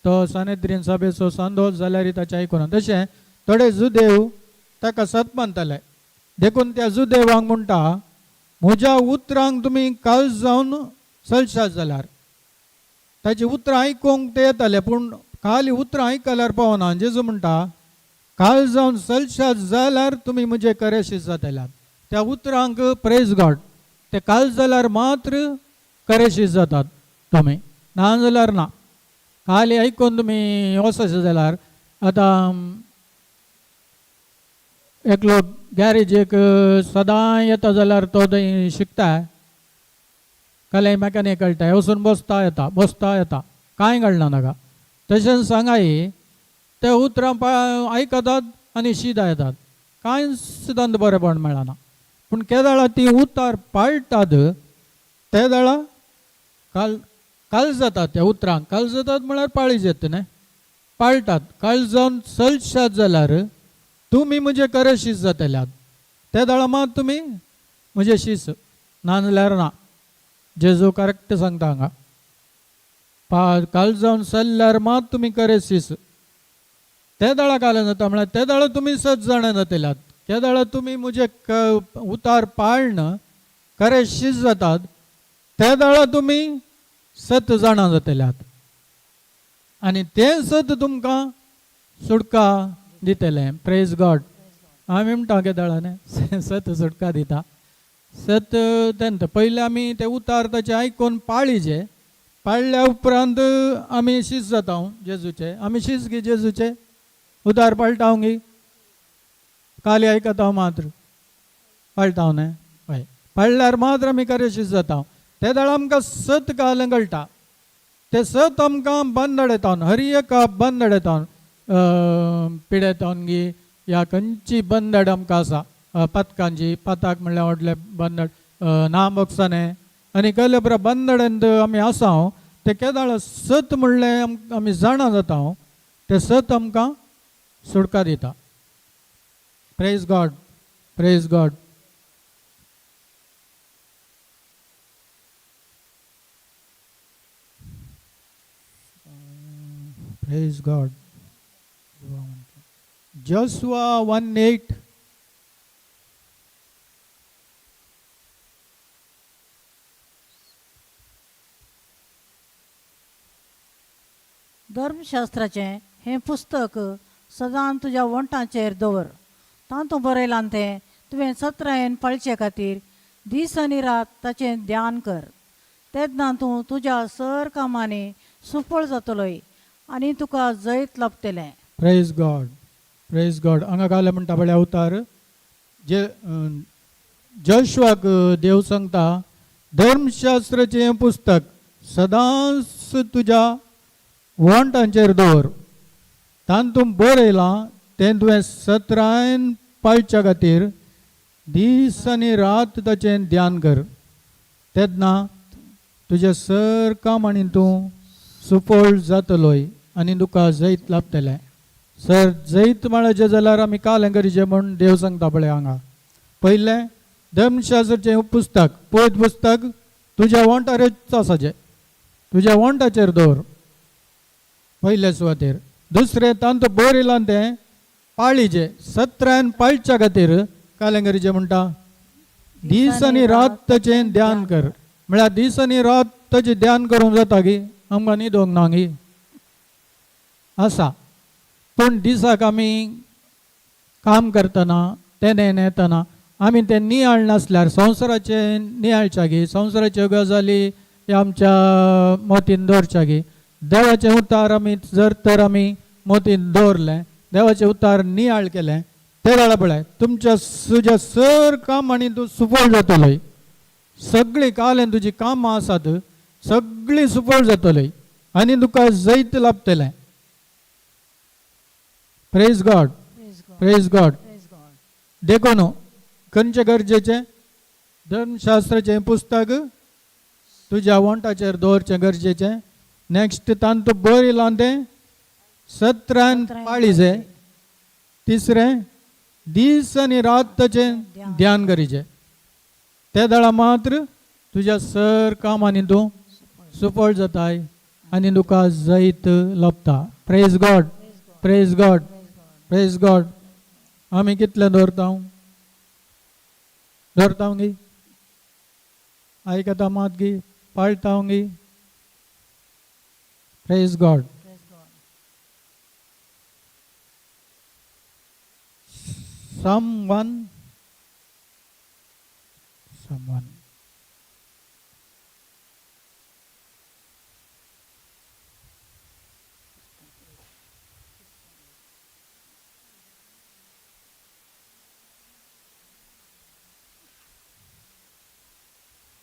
तो सानेद्रीन सभेचो सांदो जाल्यार ताचें आयकून. तशें थोडे जुदेव ताका सत मानताले, देखून त्या जुदेवांक म्हणटा म्हज्या उतरांक तुमी काल जावन चलशात जाल्यार. ताची उतरां आयकूंक ते येताले, पूण खाली उतरां आयकल्यार पावना. जेजू म्हणटा काल जावन चलशात जाल्यार तुमी म्हजे खरे शीस जातल्यात. त्या उतरांक प्रेज गॉड, ते काल जाल्यार मात्र खरे शीस जातात तुमी, ना जाल्यार ना. खाली आयकून तुमी वचशे जाल्यार आतां एकलो गॅरेजीक सदां येता जाल्यार तो थंय शिकता, काल्याय मॅकानीक कळटा, वचून बसता येता बसता येता, कांय कळना ताका. तशेंच सांगाय ते उतरां आयकतात आनी शिदा येतात, कांयच तांकां बरेंपण मेळना. पूण केदळा ती उतार पाळटात ते वेळा काल काल जातात त्या उतरांक, काल जातात म्हळ्यार पाळी येता न्हय, पाळटात. काल जावन चलशात जाल्यार तुमी म्हजे खरे शीस जातल्यात, ते वेळा मात तुमी म्हजे शीस, ना जाल्यार ना. जेजू करेक्ट सांगता हांगा, काल जावन चल्ल्यार मात तुमी खरे शीस. ते वेळा काल जाता म्हळ्यार ते वेळा तुमी सत जाणा जातल्यात, ते वेळा तुमी म्हजे उतार पाळण खरे शीस जातात, ते वेळा तुमी सत जाणा जातल्यात आनी तें सत तुमकां सुटका दितलें. प्रेज गॉड. आमी म्हणटा केदळा न्ही सत सुटका दिता, सत तेंत पयलें आमी ते उतार ताचें आयकून पाळीचे, पाळ्ळ्या उपरांत आमी शीस जाता जेजूचे. आमी शीस गी जेजूचे उतार पाळटा गी, काली आयकता मात्र पाळटा न्हय, हय पाळ्ळ्यार मात्र आमी खरें शीस जाता. ते वेळार आमकां सत काल कळटा, ते सत आमकां बंद येता, हर एक बंद येता, पिडेतावन गी या खंयची बंदड आमकां आसा, पातकांची, पाताक म्हणल्यार व्हडलें बंदड ना बोगसाने आनी कहले बरें बंदडेंत आमी आसा, ते केदाळ सत म्हणलें आमी जाणा जाता, ते सत आमकां सुटका दिता. Praise God, praise God. Praise God. Joshua 1:8. धर्मशास्त्राचें हें पुस्तक सदां तुज्या वण्टांचेर दवर, तातूंत बरयलां तें तुवें सत्रायेन पाळचे खातीर दीस आनी रात ताचें ध्यान कर, तेन्ना तूं तुज्या सर कामांनी सुफळ जातलोय आनी तुका जैत लाभतलें. प्रेज गॉड, प्रेज गॉड. हांगा घालें म्हणटा पळय अवतार जे जोशुआक देव सांगता धर्मशास्त्राचें हें पुस्तक सदांच तुज्या वण्टांचेर दवर, तातूंत बरयलां तें तुवें सत्रायन पाळच्या खातीर दीस आनी रात ताचें ध्यान कर, तेन्ना तुजें सर काम आनी तूं सुफळ जातलोय आनी तुका जैत लाभतलें. सर जैत मेळचें जाल्यार आमी कालें करचें म्हूण देव सांगता पळय हांगा. पयलें धर्मशास्त्राचें पुस्तक, पयत पुस्तक तुज्या वोंटारच आसाचें, तुज्या वोंटाचेर दवर पयले सुवातेर. दुसरें तांतू बरयलां तें पाळीचें, सत्रायन पाळच्या खातीर कालें करचें म्हणटा, दीस आनी रात ताचें ध्यान कर. म्हळ्यार दीस आनी रात ताचें ध्यान करूंक जाता गी आमकां न्हिदोंक ना गी आसा. पूण दिसाक आमी काम करतना तें येतना आमी तें नियाळ नासल्यार संवसाराचें नियाळच्या गी, संवसाराच्यो गजाली आमच्या मतीन दवरच्या गी. देवाचें उतार आमी जर तर आमी मतीन दवरलें, देवाचें उतार नियाळ केलें, ते वेळा पळय तुमच्या तुज्या सर काम आनी तूं सुफळ जातलोय. सगळीं कालें तुजी कामां आसात सगळीं सुफळ जातलीं आनी तुका जैत लाभतलें. Praise God, praise God. देखून खंयचें गरजेचें धर्मशास्त्राचें पुस्तक तुज्या वोंटाचेर दवरचें गरजेचें. नेक्स्ट तांतू बरयलां तें सत्रान पाळीचें. तिसरें दीस आनी रात ताचें ध्यान करीचें. ते दळा मात्र तुज्या सर कामांनी तूं सुफळ जाताय आनी तुका जैत लभता. Praise God, praise God, praise God. आमी कितलें दवरता दवरता गी, आयकता मात गी, पाळटा गी. Praise God. Psalm 1, Psalm 1.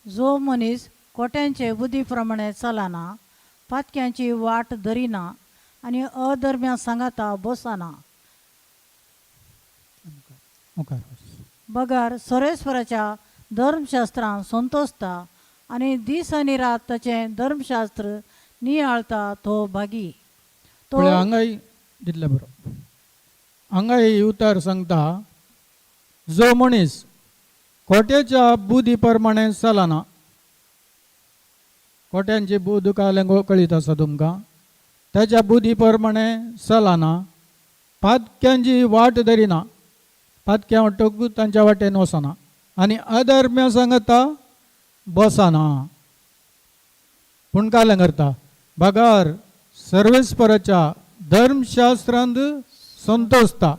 जो मनीस कोट्यांचे बुद्धी प्रमाणे चलना, पातक्यांची वाट धरिना आनी अधर्म्या सांगाता बसना, मुखार वच. बगर सर्वेस्वराच्या धर्मशास्त्रान संतोषता आनी दीस आनी रात ताचें धर्मशास्त्र नियाळता तो भागी. तो पळय हांगाय दितलें बरो, हांगाय उतर सांगता, जो मनीस खोट्याच्या बुद्धी प्रमाणे चलना. खोट्यांची बुद्ध कालें कळीत आसा तुमकां. ताच्या बुद्धी प्रमाणे चलना, पातक्यांची वाट धरिना, पातक्यां वाटूक तांच्या वाटेन वचना आनी अधर्म्या सांगता बसना. पूण कालें करता, बगर सर्वेस्पराच्या धर्मशास्त्रांत संतोषता.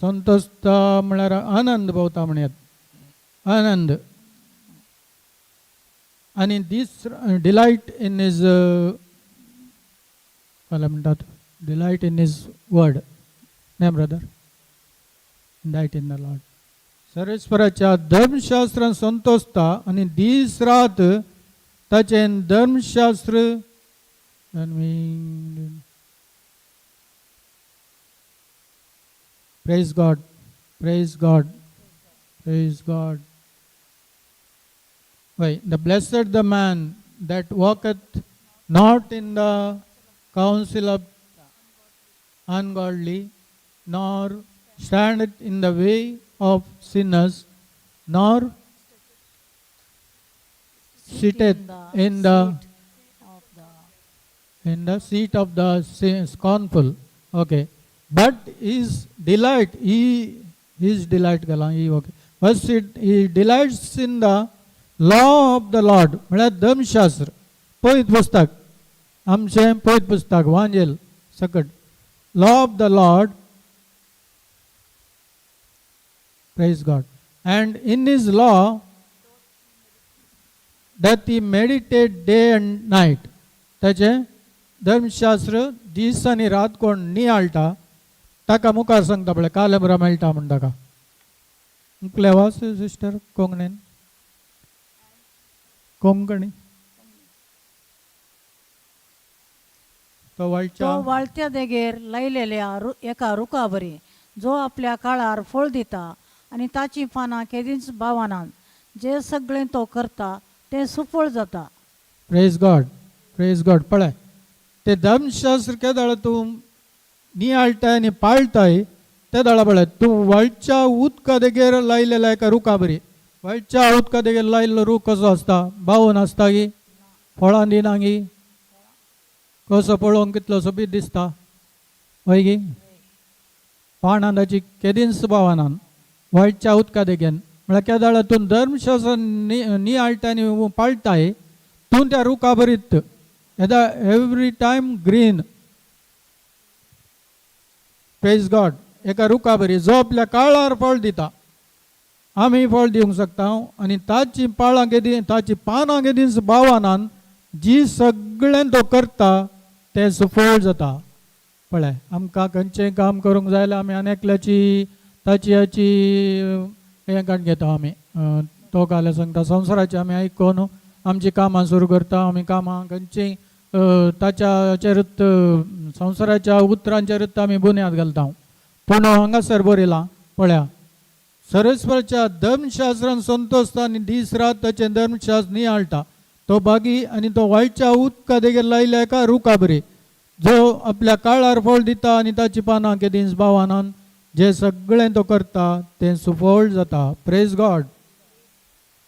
संतोषता म्हळ्यार आनंद भोवता म्हणयात, आनंद. आनी दीस डिलायट इन his, काय म्हणटात, डिलायट इन his word न्ही brother, delight in the Lord. सर्वेस्पराच्या धर्मशास्त्रान संतोषता आनी दीस रात ताचें धर्मशास्त्र आनी. Praise God, praise God, praise God. Why the blessed the man that walketh not in the counsel of ungodly, nor standeth in the way of sinners, nor sitteth in the seat of the scornful. Okay. But his delight, he his delight gala, he okay. First it, he delights in the law of the Lord. म्हळ्यार धर्मशास्त्र, पवित्र पुस्तक, आमचें पवित्र पुस्तक वांजेल सकट, law of the Lord. Praise God. And in his law doth he meditate day and night. ताचें धर्मशास्त्र दीस आनी रात कोण नियाळटा ताका मुखार सांगता पळय कालें बरो मेळटा म्हण ताका. मुकले वास सिस्टर कोंकणीन, कोंकणी तो वाळच्या तो वाळत्या देगेर लायलेल्या एका रुखा बरी, जो आपल्या काळार फळ दिता आनी ताचीं पानां केदींच बावनात. जें सगळें तो करता तें सुफळ जाता. Praise God, praise God. पळय ते धर्मशास्त्र केदाळ तूं नियाळटाय आनी पाळटाय तेदाळा पळय तूं व्हळच्या उदका देगेर लायलेल्या एका रुखा बरी. व्हळच्या उदका देगेर लायिल्लो रूख कसो आसता? बावून आसता गी? फळां दिना गी? कसो पळोवंक कितलो सोबीत दिसता, हय गी? पानां ताची केदींच पावनात व्हळच्या उदका देगेन. म्हळ्यार केदाळा तूं धर्मशास्त्र नियाळटाय आनी पाळटाय तूं त्या रुखा बरीत येदा every time green. Praise God. एका रुखा बरी जो आपल्या काळार फळ दिता. आमी फळ दिवंक शकता आनी ताची पाळां केदी ताची पानां केदींच बावनान जी सगळें तो करता तें सुफळ जाता. पळय आमकां खंयचें काम करूंक जाय जाल्यार आमी आनी एकल्याची ताची हाची हें काडून घेता आमी. तो काल सांगता संवसाराचें आमी आयकून आमचीं कामां सुरू करता. आमी कामां खंयचीं ताच्याचेरूच संवसाराच्या उतरांचेरूच आमी बुन्याद घालता. पूण हांगासर बरयलां पळया, सरस्वरच्या धर्मशास्त्रान संतोषता आनी दीस रात ताचें धर्मशास्त्र नियाळटा. तो बागी आनी तो व्हाळच्या उदका देगेर लायल्या एका रुखा बरी जो आपल्या काळार फळ दिता आनी ताची पानां केदींच बावनान जे सगळें तो करता तें सुफळ जाता. Praise God.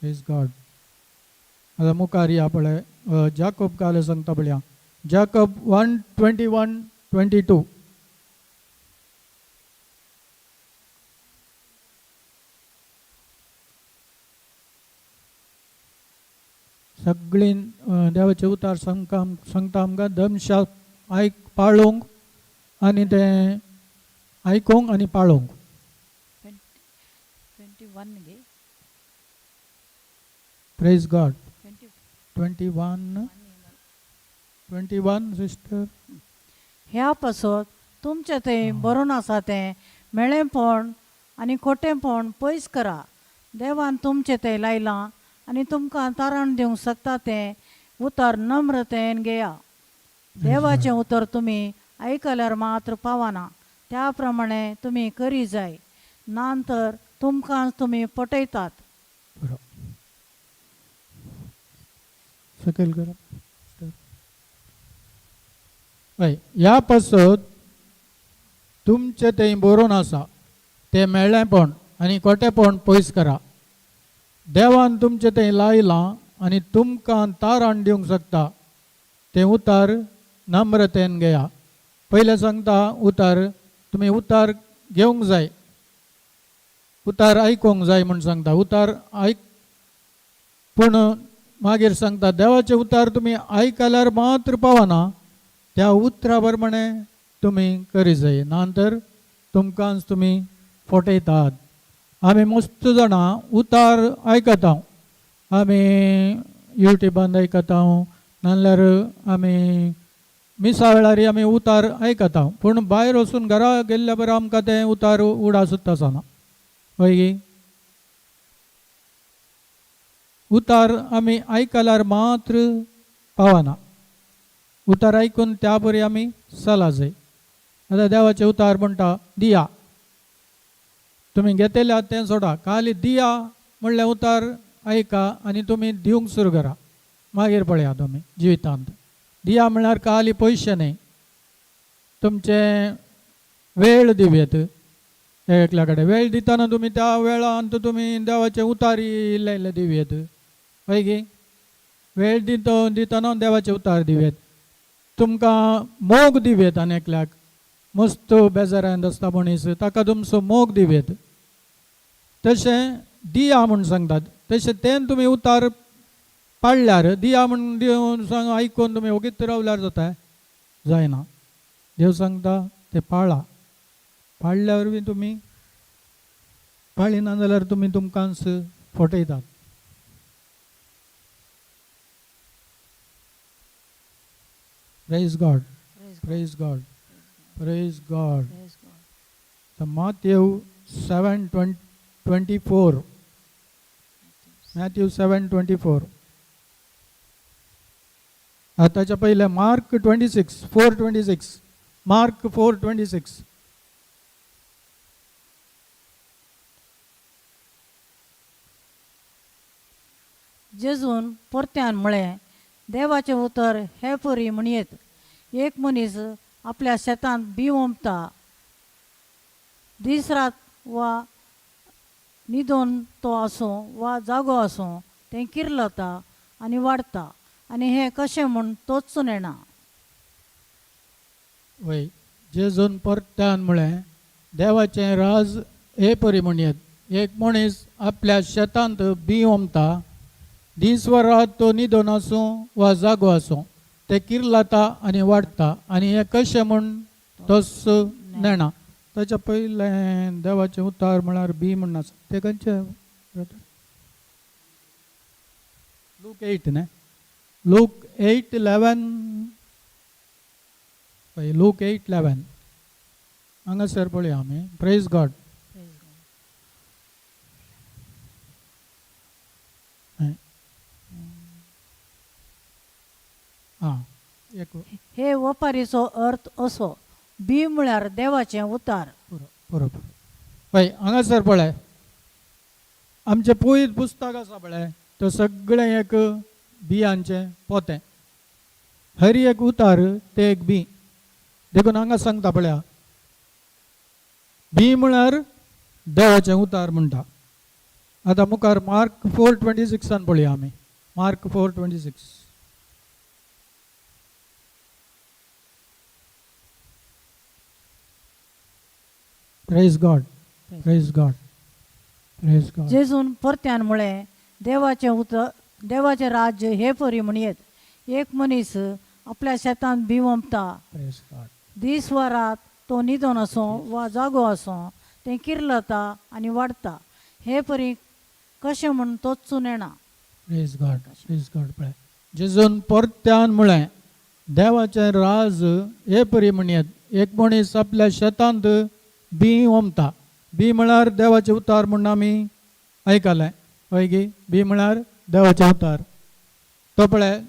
Praise God. आतां मुखार या पळय जाकोब काल सांगता पळया, जाकोब 1:21-22. सगळीं देवाचें उतार सांगता सांगता आमकां धर्मशास्त्र आयक पाळोवंक आनी तें आयकूंक आनी पाळोवंक. 21 गे. Praise God. 20. 21 21 sister. ह्या पासत तुमचें थंय बरोवन आसा तें मेळेपण आनी खोटेंपण पयस करा. देवान तुमचें थंय लायलां आनी तुमकां तारण दिवंक शकता तें उतर नम्रतेन घेया. देवाचें उतर तुमी आयकल्यार मात्र पावना, त्या प्रमाणे तुमी करी जाय, ना तर तुमकां तुमी फटयतात. बरो सकयल करा. हय, ह्या पासत तुमचें थंय बरोवन आसा तें मेळ्ळेपण आनी खोटेपण पयस करा. देवान तुमचें थंय लायलां आनी तुमकां तारण दिवंक शकता तें उतार नम्रतेन घेया. पयलें सांगता उतार तुमी उतार घेवंक जाय, उतार आयकूंक जाय म्हूण सांगता. उतार आयक पूण मागीर सांगता देवाचें उतार तुमी आयकल्यार मात्र पावना, त्या उतरा प्रमाणे तुमी करी जाय, ना तर तुमकांच तुमी फटयतात. आमी मस्त जाणां उतार आयकता, आमी युट्यूबान आयकता, नाल्यार आमी मिसा वेळार आमी उतार आयकता. पूण भायर वचून घरा गेल्ल्या बरें आमकां तें उतार उडासूच आसना. हय गी? उतार आमी आयकल्यार मात्र पावना, उतार आयकून त्या बरी आमी चला जाय. आतां देवाचें उतार म्हणटा दिया, तुमी घेतल्या तें सोडा, खाली दिया म्हणलें उतार आयका आनी तुमी दिवंक सुरू करा. मागीर पळया तुमी जिवितांत दिया म्हणल्यार खाली पयशे न्हय, तुमचे वेळ दिवयेत. एकल्या कडेन वेळ दितना तुमी त्या वेळांत तुमी देवाचे उतार इल्ले इल्ले दिवयेत. हय गी? वेळ दितना देवाचे उतार दिवयेत. तुमकां मोग दिवयेत आनी एकल्याक मस्त बेजारांत आसता मनीस ताका तुमचो मोग दिवयेत. तशें दिया म्हूण सांगतात तशें तें तुमी उतार पाळल्यार दिया म्हूण दिवन सांग आयकून तुमी ओगीत रावल्यार जाता जायना. देव सांगता ते पाळा, पाळ्ळ्या वरवीं तुमी पाळिना जाल्यार तुमी तुमकांच फटयतात. Praise God. Praise God. Praise God. Matthew 7:24. Matthew 7:24. ताच्या पयलें मार्क 26 4:26. मार्क 4:26. जेजून परत्यान म्हळें, देवाचें उतर हे परी म्हणयेत, एक मनीस आपल्या शेतांत बी ओंपता, दीस रात वा न्हिदोन तो आसूं वा जागो आसूं तें किर्लता आनी वाडटा आनी हें कशें म्हूण तोच नेणा. वय, जेजून परत्यान म्हळें, देवाचें राज हे परी म्हणयेत, एक मनीस आपल्या शेतांत बी ओंपता, दीस वा रात तो न्हिदोन आसूं वा जागो आसूं तें किर्लता आनी वाडटा आनी हें कशें म्हूण तोच नेणा. ताच्या पयलें देवाचें उतार म्हळ्यार बी म्हूण आसा तें खंयचें ब्रदर? लूक 8 न्ही? लूक 8:11. हय, लूक 8:11 हांगासर पळया आमी. Praise God. आं, एक. हे ओपारीचो अर्थ असो, बी म्हळ्यार देवाचें उतार. पुरो पुरो पुरो. हय, हांगासर पळय, आमचें पयत पुस्तक आसा पळय, तो सगळें एक बियांचें पोतें. हर एक उतार तें एक बी. देखून हांगा सांगता पळया, बी म्हळ्यार देवाचें उतार म्हणटा. आतां मुखार मार्क 4:26 पळया आमी. Mark 4:26. Praise God, praise God, praise God. जेजून परत्यान म्हळें, देवाचें उतर देवाचें राज्य हे परी म्हणयेत, एक मनीस आपल्या शेतांत बी ओंपता, प्रेज गॉड. दीस वा रात तो न्हिदोन आसूं वा जागो आसूं तें किर्लता आनी वाडटा. हे परी कशें म्हूण तोच नेणा. प्रेज गॉड, प्रेज गॉड. पळय, जेजून परत्यान म्हळें, देवाचें राज हे परी म्हणयेत, एक मनीस आपल्या शेतांत बी ओंपता. बी म्हळ्यार देवाचें उतार म्हूण आमी आयकलें, हय गी? बी म्हळ्यार देवाचें उतार. तो पळय,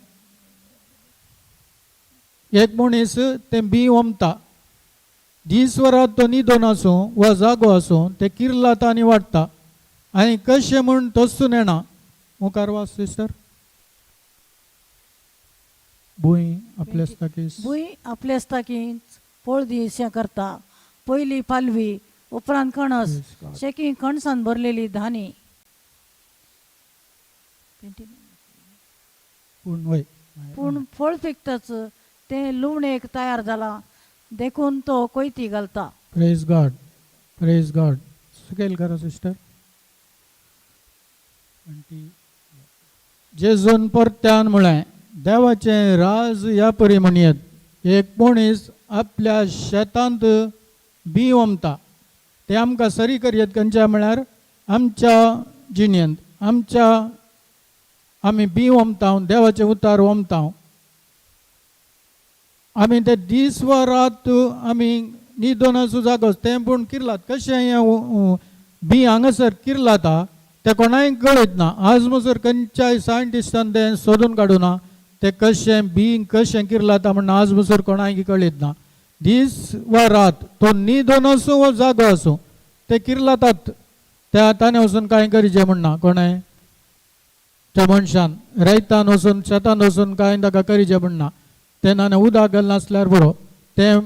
एक मनीस तें बी ओंपता, दीस वा रात तो न्हिदोन आसूं वा जागो आसूं तें किर्लता आनी वाडटा आनी कशें म्हूण तोच नेणा. मुखार वाच सिस्टर. भूंय आपले आसता की भूंय आपले आसता की पळदी शें करता, पयली पालवी, उपरांत कणस, Praise God. शेकी कणसान भरलेली धानी. पूण वय, पूण फळ पिकताच तें लुवणेक तयार जालां, देखून तो कोयती घालता. प्रेज गॉड, प्रेज गॉड. सकयल करा सिस्टर. जेजून परत्यान म्हळें, देवाचें राज ह्या परी म्हणयेत, एक मनीस आपल्या शेतांत बी ओंपता. तें आमकां सरी करयेत खंयच्या म्हळ्यार आमच्या जिणेंत आमच्या आमी बी ओंपता, देवाचें उतार ओंपता आमी. ते दीस वा रात आमी न्हिदोन आसूं जागो तें पूण किर्लात. कशें हें बी हांगासर किर्लाता तें कोणाय कळयत ना. आज म्हणसर खंयच्याय सायंटिस्टान तें सोदून काडूं ना, तें कशें बी कशें किर्लाता म्हण आज म्हणसर कोणाय कळयत ना. दीस वा रात तो न्हिदोन आसूं वा जागो आसूं ते किर्लातात. त्या ताणें वचून कांय करचें म्हण ना कोणें, त्या मनशान रयतान वचून शेतान वचून कांय ताका करचें म्हण ना. तें नाणे उदक घालना आसल्यार पुरो, तें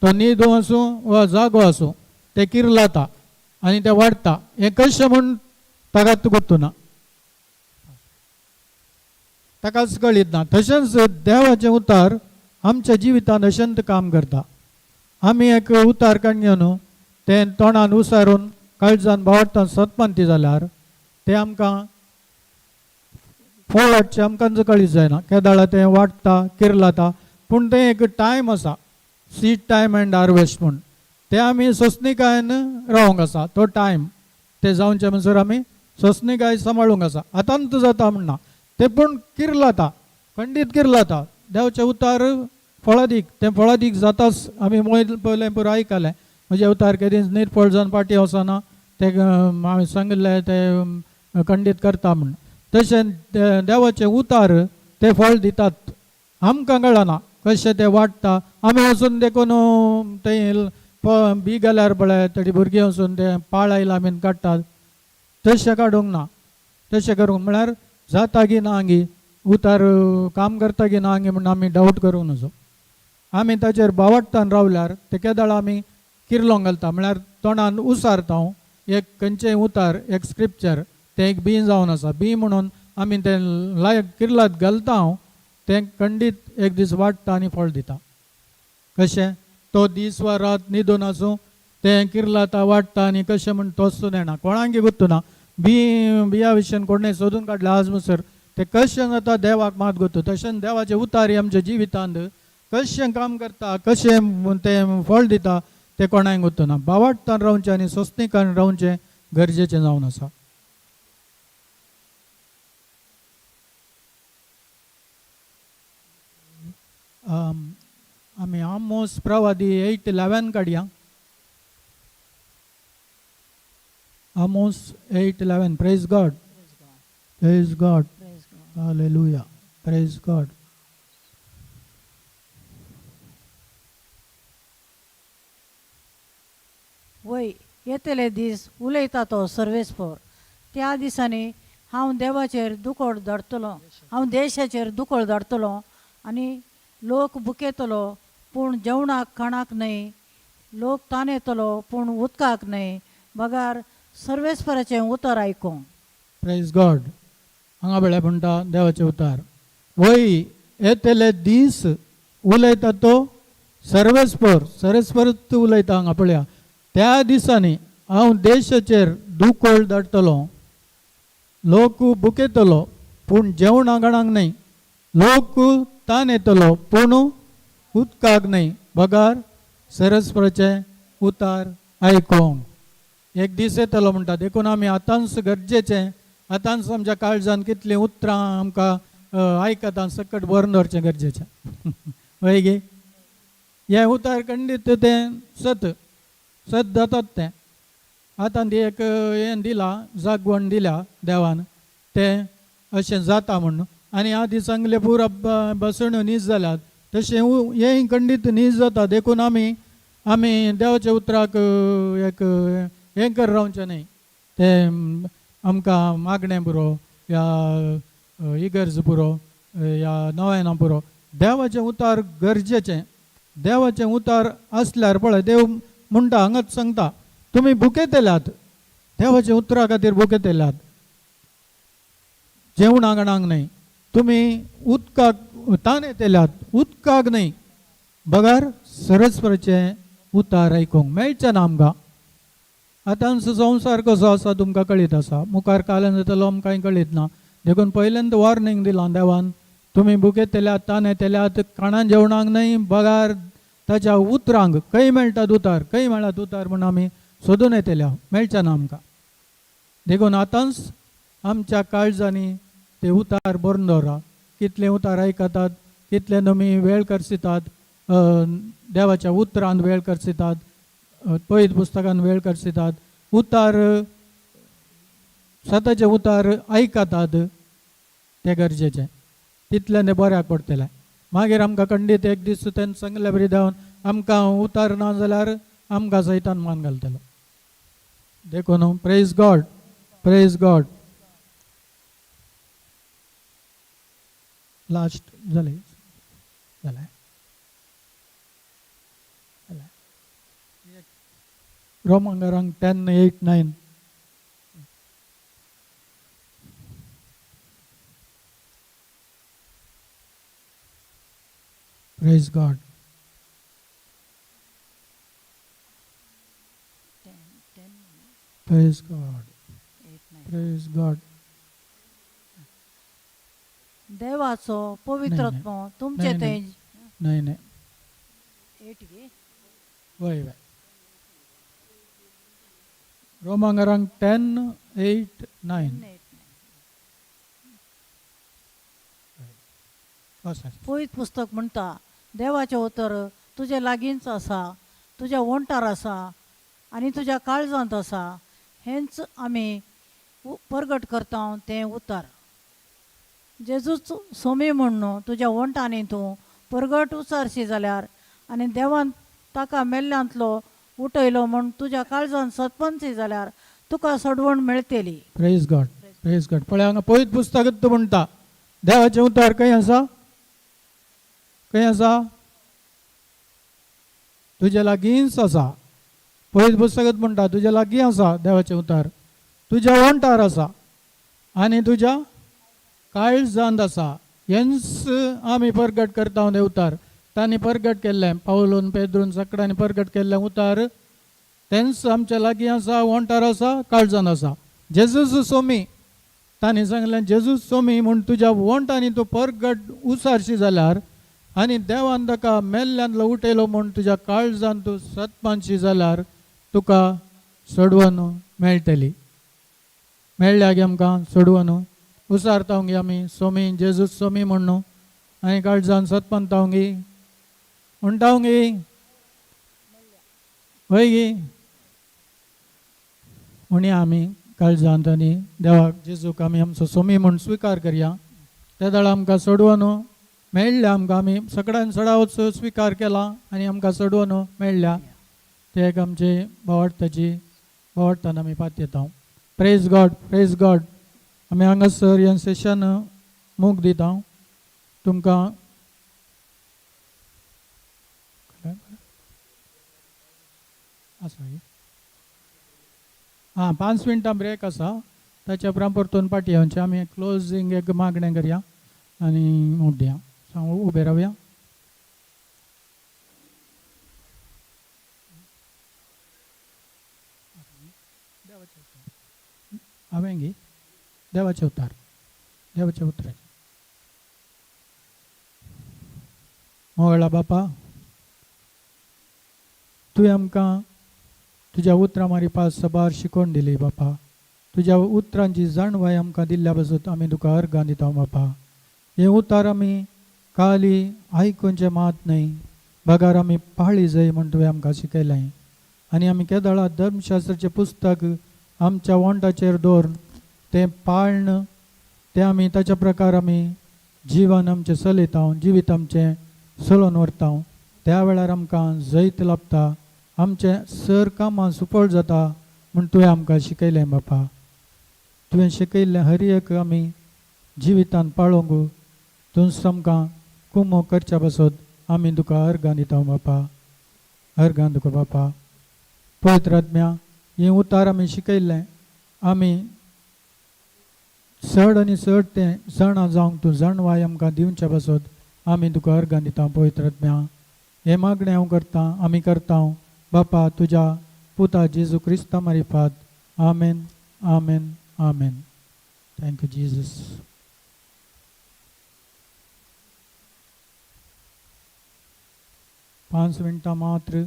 तो न्हिदो आसूं वा जागो आसूं तें किर्लाता आनी तें वाडटा. हें कशें म्हूण ताका गुत्तू ना, ताकाच कळीत ना. तशेंच देवाचें उतार आमच्या जिवितांत अशेंच काम करता. आमी एक उतार काडून न्हू तें तोंडान उसारून काळजान बावडटान सतमानती जाल्यार तें आमकां फळ हाडचें आमकां कळीत जायना. केदाळा तें वाडटा किर्लाता, पूण तें एक टायम आसा, सीड टायम एंड हार्वेस्ट म्हूण. तें आमी सोंसणीकायेन रावंक आसा. तो टायम तें जावचें म्हणसर आमी सोंसणीकाय सांबाळूंक आसा. आतांत जाता म्हणना तें, पूण किर्लाता, खंडीत किर्लाता. देवाचें उतार फळादीक, तें फळादीक जाताच. आमी मोयल पयलें पुरो आयकलें, म्हजें उतार केदींच निर्फळ जावन पाटी वचना, तें हांवें सांगिल्लें तें खंडीत करता म्हूण. तशें देवाचें उतार तें फळ दितात. आमकां कळना कशें तें वाडटा. आमी वचून देखून तें बी गेल्यार पळय थोडीं भुरगीं वचून तें पाळ आयला आमी काडटात, तशें काडूंक ना. तशें करूंक म्हळ्यार जाता की ना गी उतार काम करता की ना गी म्हूण आमी डावट करूंक नजो. आमी ताचेर बावडटान रावल्यार ते केदळ आमी किर्लोंक घालता, म्हळ्यार तोंडान उसारता एक खंयचें उतार, एक स्क्रिप्चर, तें एक बीं जावन आसा. बीं म्हणून आमी तें लायक किर्लात घालता, तें खंडीत एक दीस वाडटा आनी फळ दिता. कशें तो दीस वा रात न्हिदून आसूं तें किर्लाता वाडटा आनी कशें म्हण तोच जाणा, कोणाक गुत्तू ना. बीं बिया विशयान कोणें सोदून काडलें आज म्हणसर तें कशें जाता देवाक मात गुत्तू. तशेंच देवाचें उतारी आमच्या जिवितांत कशें काम करता, कशें तें फळ दिता तें कोणाक गुत्तू ना. बावाडटान रावचें आनी सोंसणीकान रावचें गरजेचें जावन आसा. आमी आमोस प्रवादी 8:11 काडया. Amos 8:11. Praise God, praise God, hallelujah, praise God. वय येतले दीस उलयता तो सर्वेस्पर, त्या दिसांनी हांव देवाचेर दुकोळ धाडटलो, हांव देशाचेर दुकोळ धाडटलो आनी लोक भुकेतलो पूण जेवणाक खाणाक न्हय, लोक तानेतलो पूण उदकाक न्हय, बगार सर्वेस्पराचें उतर आयकूंक. प्रेज गॉड. हांगा पळय म्हणटा देवाचें उतार, वय येतले दीस उलयता तो सर्वेस्पर, सर्वेस्परच उलयता हांगा पळया. त्या दिसांनी हांव देशाचेर दुकोळ धाडटलो, लोक भुकेतलो पूण जेवणा खाणाक न्हय, लोक तान येतलो पूण उदकाक न्हय, बगार सरस्पराचें उतार आयकोंक. एक दीस येतलो म्हणटा. देखून आमी आतांच गरजेचें, आतांच आमच्या काळजान कितलीं उतरां आमकां आयकता सकट भरून दवरचें गरजेचें. वय गे, हें उतार खंडीत तें सत सत जातात तें. आतां ती एक हें दिलां, जागवण दिल्या देवान, तें अशें जाता म्हूण. आनी आदी सांगलें पुरा बसण्यो नीज जाल्यात, तशें हेंय खंडीत नीज जाता. देखून आमी आमी देवाच्या उतराक एक हें कर रावचें न्हय, तें आमकां मागणें पुरो या इगर्ज पुरो या नवेनां पुरो, देवाचें उतार गरजेचें. देवाचें उतार आसल्यार पळय देव म्हणटा हांगाच सांगता, तुमी भुकेतल्यात, देवाच्या उतरा खातीर भुकेतल्यात, जेवणा खाणाक न्हय, तुमी उदकाक तान येतल्यात, उदकाक न्हय, बगर सरस्वराचें उतार आयकूंक मेळचें ना आमकां. आतांचो संवसार कसो आसा तुमकां कळीत आसा, मुखार काल्यान जातलो आमकां कळीत ना. देखून पयल्यांत वॉर्निंग दिलां देवान, तुमी भुकेतल्यात, तान येतल्यात, खाणां जेवणाक न्हय, बगार ताच्या उतरांक. खंय मेळटात उतार, खंय मेळटात उतार म्हूण आमी सोदून येतल्या, मेळचें ना आमकां. देखून आतांच आमच्या काळजांनी ते उतार भरून दवरा. कितले उतार आयकतात, कितले तुमी वेळ करसितात, देवाच्या उतरान वेळ करसितात, पवित्र पुस्तकान वेळ करसितात, उतार सताचे उतार आयकतात, ते गरजेचें. तितलें तें बऱ्याक पडटलें. मागीर आमकां खंडीत एक दीस तेन्ना सांगले बरी देवान आमकां उतार ना जाल्यार आमकां सैतान मान घालतलो. देखून praise God, praise God. Last जालें, जालें, जालें. रोमांगारांक 10:8-9. Praise God. Praise God. Praise God. देवाचो पवित्र आत्मो तुमचे नाही, थंय नाही नाही एट गे वय वय. रोमांगारांक 10:8-9. पवित्र पुस्तक म्हणटा, देवाचें उतर तुजे लागींच आसा, तुज्या ओंठार आसा आनी तुज्या काळजांत आसा, हेंच आमी परगट करता तें उतर. जेजूच सोमी म्हूण न्हू तुज्या ओंठांनी तूं परगट उचारशी जाल्यार आनी देवान ताका मेल्ल्यांतलो उठयलो म्हूण तुज्या काळजान सतपंची जाल्यार तुका सोडवण मेळटली. प्रेज गॉड, प्रेज गॉड. पळय हांगा पवित्र पुस्तक म्हणटा देवाचें उतर खंय आसा, खंय आसा? तुज्या लागींच आसा. पयलीं पुस्तकांत म्हणटा तुज्या लागीं आसा देवाचें उतार, तुज्या ओंठार आसा आनी तुज्या काळजांत आसा. हेंच आमी परगट करता तें उतार. तांणी परगट केल्लें, पावलून पेद्रून सगळ्यांनी परगट केल्लें उतार तेंच आमच्या लागीं आसा, ओंठार आसा, काळजांत आसा. जेजूस सोमी तांणी सांगलें, जेजूस सोमी म्हूण तुज्या ओंठांनी तूं परगट उसारशी जाल्यार आनी देवान ताका मेल्ल्यांतलो उठयलो म्हूण तुज्या काळजान तूं सतमानशी जाल्यार तुका सोडवन मेळटली. मेळ्ळ्या गे आमकां सोडवन? उसारता गे आमी सोमी जेजूस सोमी म्हूण न्हू आनी काळजान सतमानता गे म्हणटा गे हय गे? म्हणया आमी काळजांत आनी देवाक जेजूक आमी आमचो सोमी म्हूण स्विकार करया. ते वेळार आमकां सोडवन मेळ्ळ्या. आमकां आमी सगळ्यान चडावत स्विकार केला आनी आमकां सोडवन मेळ्ळ्या. ते एक आमचे भावार्थाची भावार्थान आमी पातयेता. Praise God, praise God. आमी हांगासर हें सेशन मूग दिता तुमकां. आसा आं, 5 मिनटां ब्रेक आसा. ताच्या उपरांत परतून पाटी येवचें. आमी क्लोजींग एक मागणें करया आनी मूग दिया. उबे रावया. हांवें गी देवाचें उतार, देवाचें उतर. मोगळा बापा, तुवें आमकां तुज्या उतरां मारिफात सबार शिकोवन दिली बापा. तुज्या उतरांची जाणवाय आमकां दिल्ल्या पासून आमी तुका अर्गां दिता बापा. हें उतार आमी खाली आयकुचें मात न्हय, बगार आमी पाळी जाय म्हूण तुवें आमकां शिकयलें. आनी आमी केदळा धर्मशास्त्राचें पुस्तक आमच्या वोंठाचेर दवरून तें पाळण तें आमी ताच्या प्रकार आमी जिवन आमचें चलयता, जिवीत आमचें चलोवन व्हरता. त्या वेळार आमकां जैत लाबता, आमचें सर कामां सुफळ जाता म्हूण तुवें आमकां शिकयलें बापा. तुवें शिकयल्लें हर एक आमी जिवितान पाळोवंक तूंच आमकां कुमो करच्या पासत आमी तुका अर्गां दिता बापा, अर्गां तुका बापा. पवित्र आत्म्या, हें उतार आमी शिकयल्लें आमी चड आनी चड तें जाणा जावंक तूं जाणवाय आमकां दिवच्या पासत आमी तुका अर्गां दिता पवित्र आत्म्या. हें मागणें हांव करतां, आमी करता बापा तुज्या पुता जेजू क्रिस्ता मारिफात. आमेन, आमेन, आमेन. Thank you Jesus. 5 मिनटां मात्र.